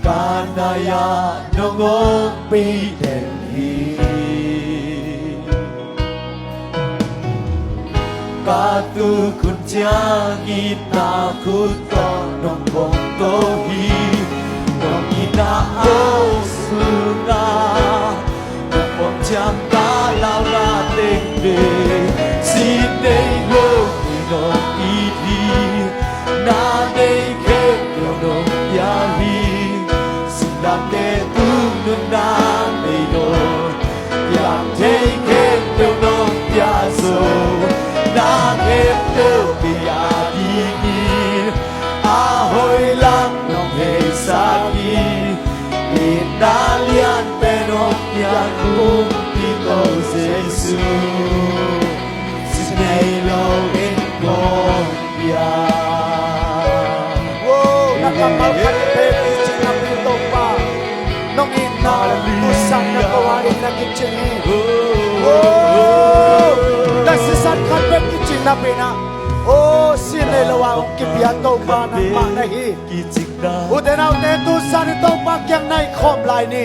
ka nai-ah nong ompih den hi. Ka tuk hun ciangin na khut tawh nong bawngto hi. Nong itna aw sungah nong bawngciam ka launa teng ve. Sin nei lo kei nong it hi. Na nei khempeuh nong pia hi. Sunglamteh tung nunna nei lo, piang thei khempeuh nong pia zo. Na khempeuh kei a dingin a hoih lam nong heisak hi. Itna lian pen hong pia Kumpi ko Jesu. Sin nei lo in kong pia. Wow, na kammal khat peuh kicing napi Topa. Nong itna, hallelujah, tu-a ding na kicing hi. Wow, na sisan khat peuh kicing napi na. Oh, sin nei lo a hong kipia Topa nangmah na hi. Ute naute, tu-a ding Topa kiang na ih khawm lai ni.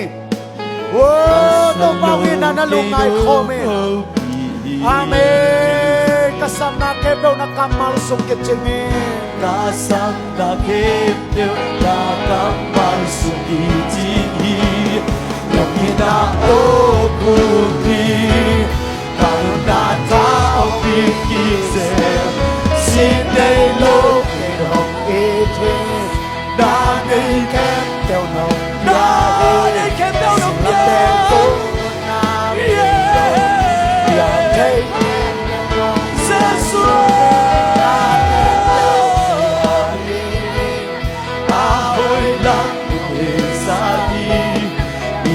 Wow, Topa ui na na lungngai khawm in. Amen. Ka sapna khempeuh na kammal sung kicing in. Ka sapna khempeuh na kammal sung kicing hi. Nong itna aw khum hi. Ka nunna tha hong dim kik zel. Sin nei lo kei nong it hi. Na nei khempeuh nong pia hi. Na nei khempeuh nong pia hi. Yeah. Piang thei khempeuh nong pia hi. Jesu. Na khempeuh kei a dingin a hoih lam nong heisak hi.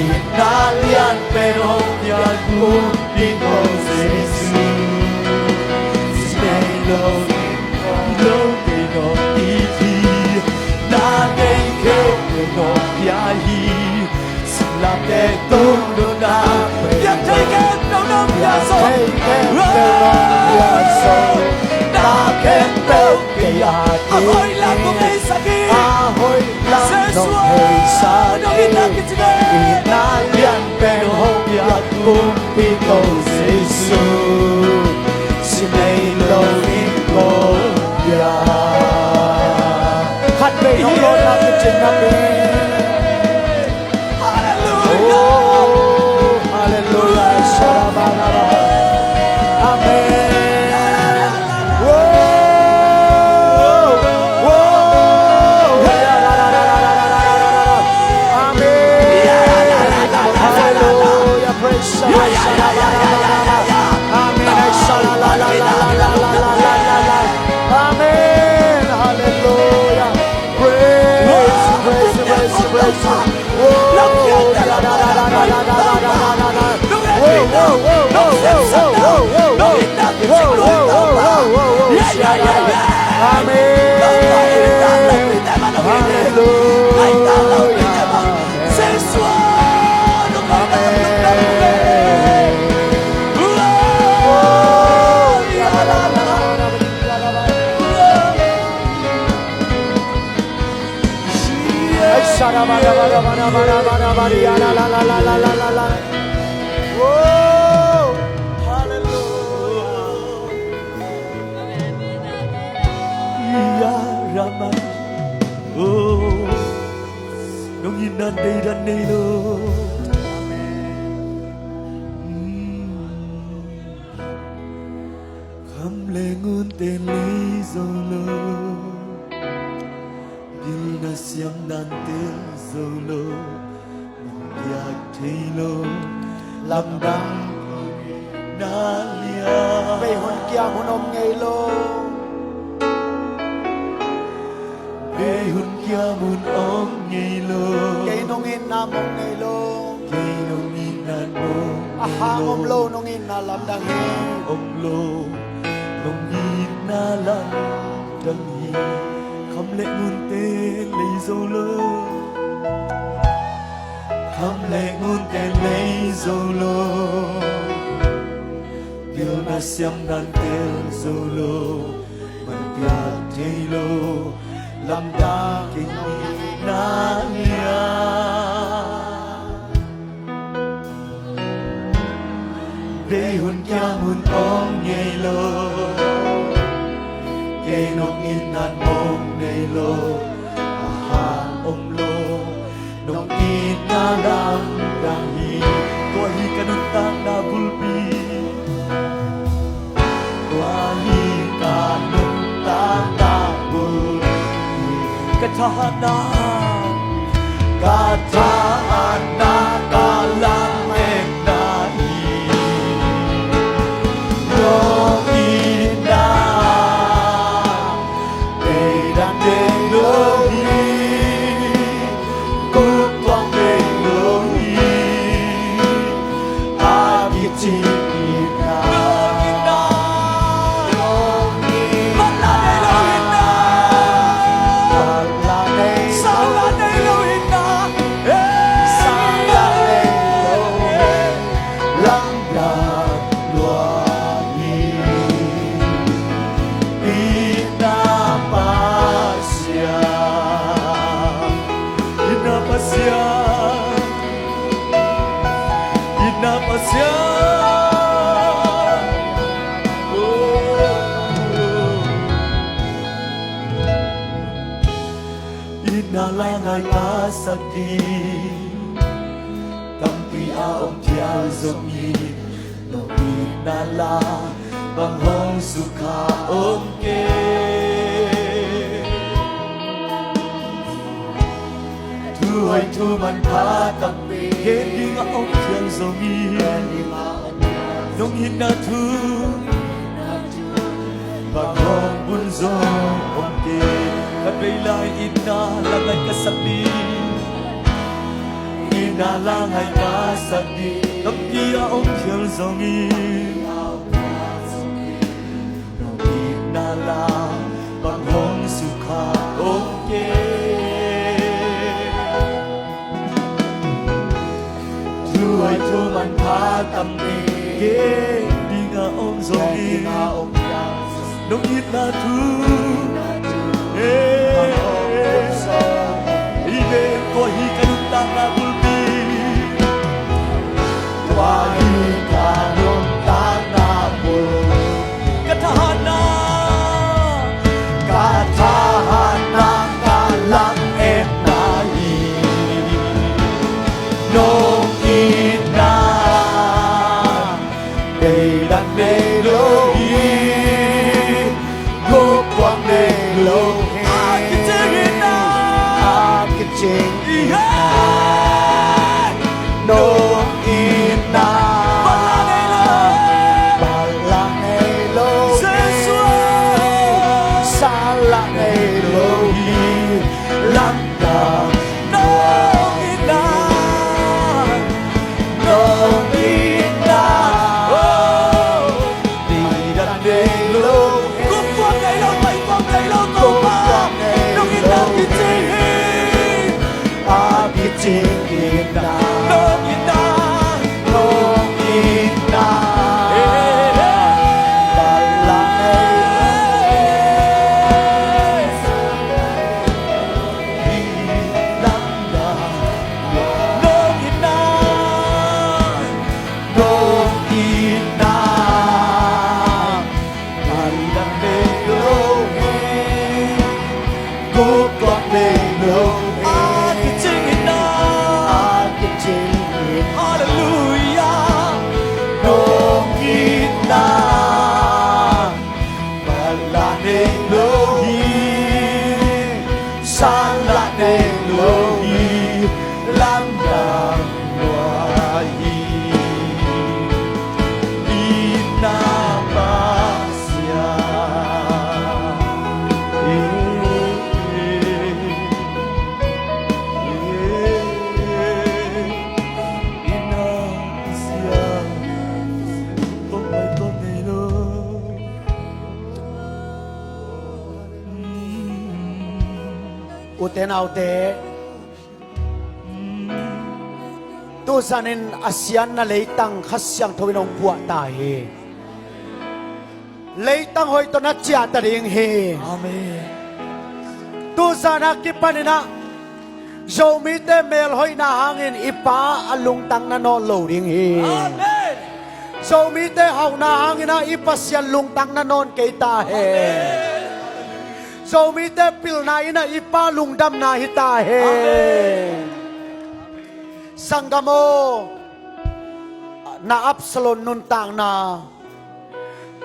Itna lian pen hong pia Kumpi ko Jesu. Sin nei lo in kong pia, lo kei nong it hi. Na nei khempeuh nong pia hi. Sunglamteh tung nunna, piang thei khempeuh nong pia zo. Piang thei khempeuh nong pia zo. Na khempeuh kei a dingin a hoih lam nong heisak hi. A hoih lam nong heisak hi. Itna lian pen hong pia Kumpi ko Jesu. Sin nei lo in kong pia. Khatvei nong lawnna kicing napi. Hallelujah. Oh, hallelujah. Amen. Whoa. Whoa. Amen. Hallelujah. Praise the Lord. Amen. Amen. Hallelujah. Praise, praise, praise, praise. Whoa. Whoa, whoa, whoa. Amen. Hallelujah. Amen. Sada bada bada bada bada bada bada ya la la la la la la la la. Oh, hallelujah. Ya Rama. Oh, nong itna deidan nei lo. Amen. Kham le ngunte lei zo lo, pilna siamnante zo lo, nong piak thei lo, lamdang ko na lian. Bei hun kiam hun om ngei lo. Bei hun kiam hun om ngei lo. Kei nong itna mong nei lo. Kei nong itna mong a hang om lo, nong itna lamdang hi. Om lo, nong itna lamdang hi. Kham le ngunte lei zo lo. Kham le ngunte lei zo lo. Pilna siamnante zo lo. Mangpiak thei lo, lamdang kei na lian. Bei hun kiam hun om ngei lo. Kei nong itna mong nei lo. A hang om lo. Nong itna lamdang hi. Tua hi ka nuntakna bulpi. Tua hi ka nuntakna bulpi. Ka thahatna, ka thahatna, ka lametna hi. Nong itna deidan nei lo hi. Kuk tuak nei lo hi. A kicing itna. Nong itna. Nong itna. Bala nei lo itna. Bala nei lo. Sala nei lo itna. Sala nei lo itna. Lamdang lua hi. Itna Pasian, itna Pasian, itna Pasian. Oh. Itna la ngai ka sak ding tampi a om phial zong hi. Nong itna la bang hong sukha om kei. Thuhoih thumanpha tampi gen ding a om phial zong hi. Nong itna thu bang hong bun zong om kei. Khatvei lai itna la ngai ka sak ding. Itna la ngai ka sak ding. Tampi a om phial zong hi. Nong itna la bang hong sukha om kei. Thuhoih thumanpha tampi gen ding a om zong hi. Nong itna thu. Amen. Tua hi ka nuntakna bulpi. Tua hi ka nuntakna bulpi. Ka thahatna, ka thahatna, ka lametna hi. Nong itna deidan nei lo hi. Guk tuak nei lo hi. A kicing itna. A kicing itna. Nong itna. Bala nei lo. Bala nei lo hi. Jesu. Sala nei lo hi. Lamdang nong itna. Nong itna. Oh. Deidan nei lo. Guk tuak nei lo, pai tuak nei lo, Topa. Nong itna kicing hi. A kicing itna. Nong itna. Nong itna. Bala nei lo. Kukuak nei lo hi. A kicing in ah. A kicing in ah. Halleluiah. Nong itna. Phat lah nei lo hi. Sang lah nei lo hi. Lamdang lua hi. Itna Pasian. Ute naute, tu zanin a siatna leitang Kha Siangtho in hong puah ta hi. Leitang hoih tawh na ciah ta ding hi. Amen. Tu zan a kipanin ah Zomite melhoihna hangin i Pa a lungtang na nawn lo ding hi. Amen. Zomite hauhna hangin ah i Pasian lungtang na nawn kei ta hen. Amen. Zomite pilna in ah i Pa lungdamna hi ta hen. Amen. Sanggam aw, na Absalom nuntakna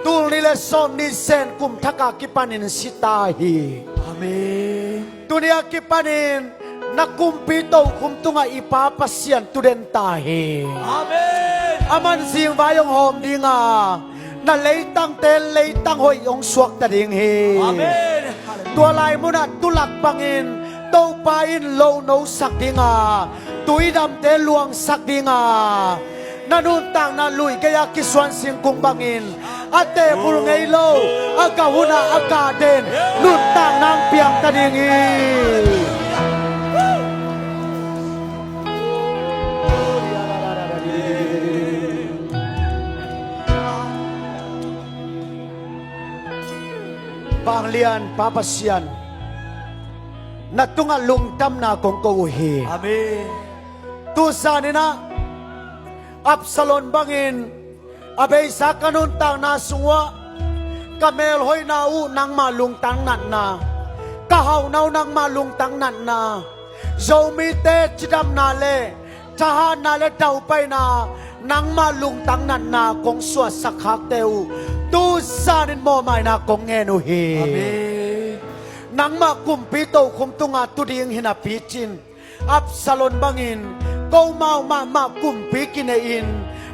tul nih le sawm nih zen kum thak a kipanin si ta hi. Amen. Tuni a kipanin na kumpi tokhom tungah i Pa Pasian tu den ta hi. Amen. Aman zingvai hong hawm ding a, na leitangte leitang hoih hong suak ta ding hi. Amen. Tua lai munah tulak bangin Topa in lohnosak ding a, tuidamte luangsak ding a, na nuntakna luigei a kisuan singkung bangin a tebul ngei lo, a gah hunah a gah den nuntakna hong piang ta ding hi. Vanglian Pa Pasian, na tungah lungdamna kong ko uh hi. Amen. Tu zanin ah Absalom bangin a beisa ka nuntakna sung uah ka melhoihna uh nangmah lungtang natna, ka hauhna uh nangmah lungtang natna, Zomite cidamna le thahatna le daupaina nangmah lungtang natna kong suahsak khakte uh tu zanin mawhmaina kong ngen uh hi. Amen. Nangmah kumpi tokhom tungah tu ding hi napi cin Absalom bangin komau mahmah kumpi kinei in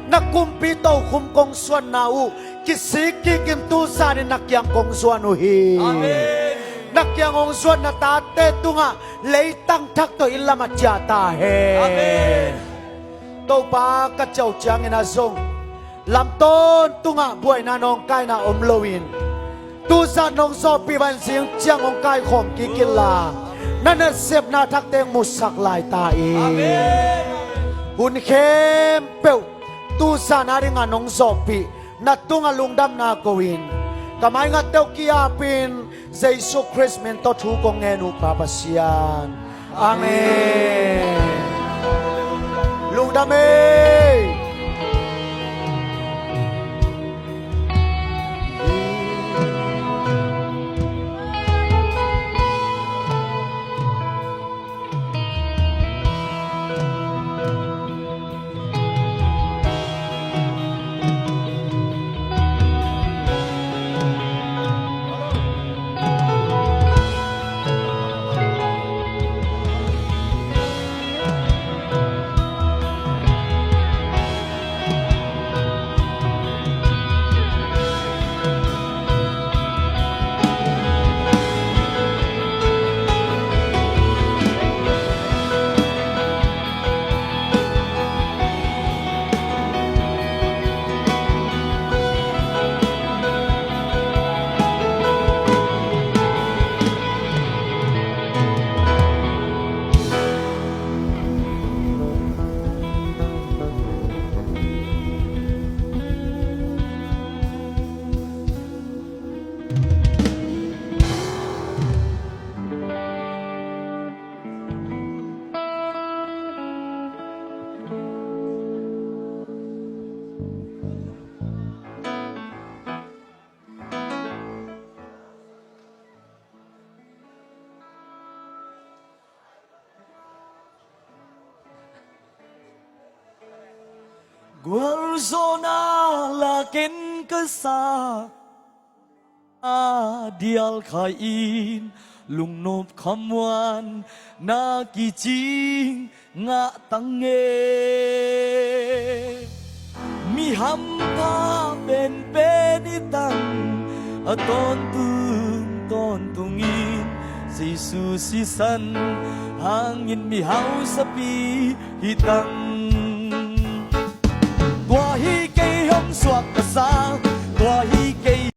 na kumpi tokhom kong suanna uh kisik kikin tu zanin na kiang kong zuan uh hi. Amen. Na kiang hong zuan na tate tungah leitang thak tawh inn lamah ciah ta hen. Amen. Topa, ka ciau ciangin ah zong lam tawntungah buaina nawngkaina om loin tu zan nong zawhpih van zing ciang hong kaikhawm kik inla na nasepna thakte hong musak lai ta in. Amen. Hun khempeuh tu zan a dingah nong zawhpih na tungah lungdamna ko-in ka maingatte uh ki-apin Jesu Khrist min tawh thu kong ngen uh Pa Pasian. Amen. Lungdam ei. Gualzawhna lakin ka sa a dial khai in, lungnop khamuan na kicing ngah tang e. Mi hampha penpen i tang a tawntung tawntungin, Jesu sisan hangin mi hausapi hi tang. Tua hi kei hong suak ka sa,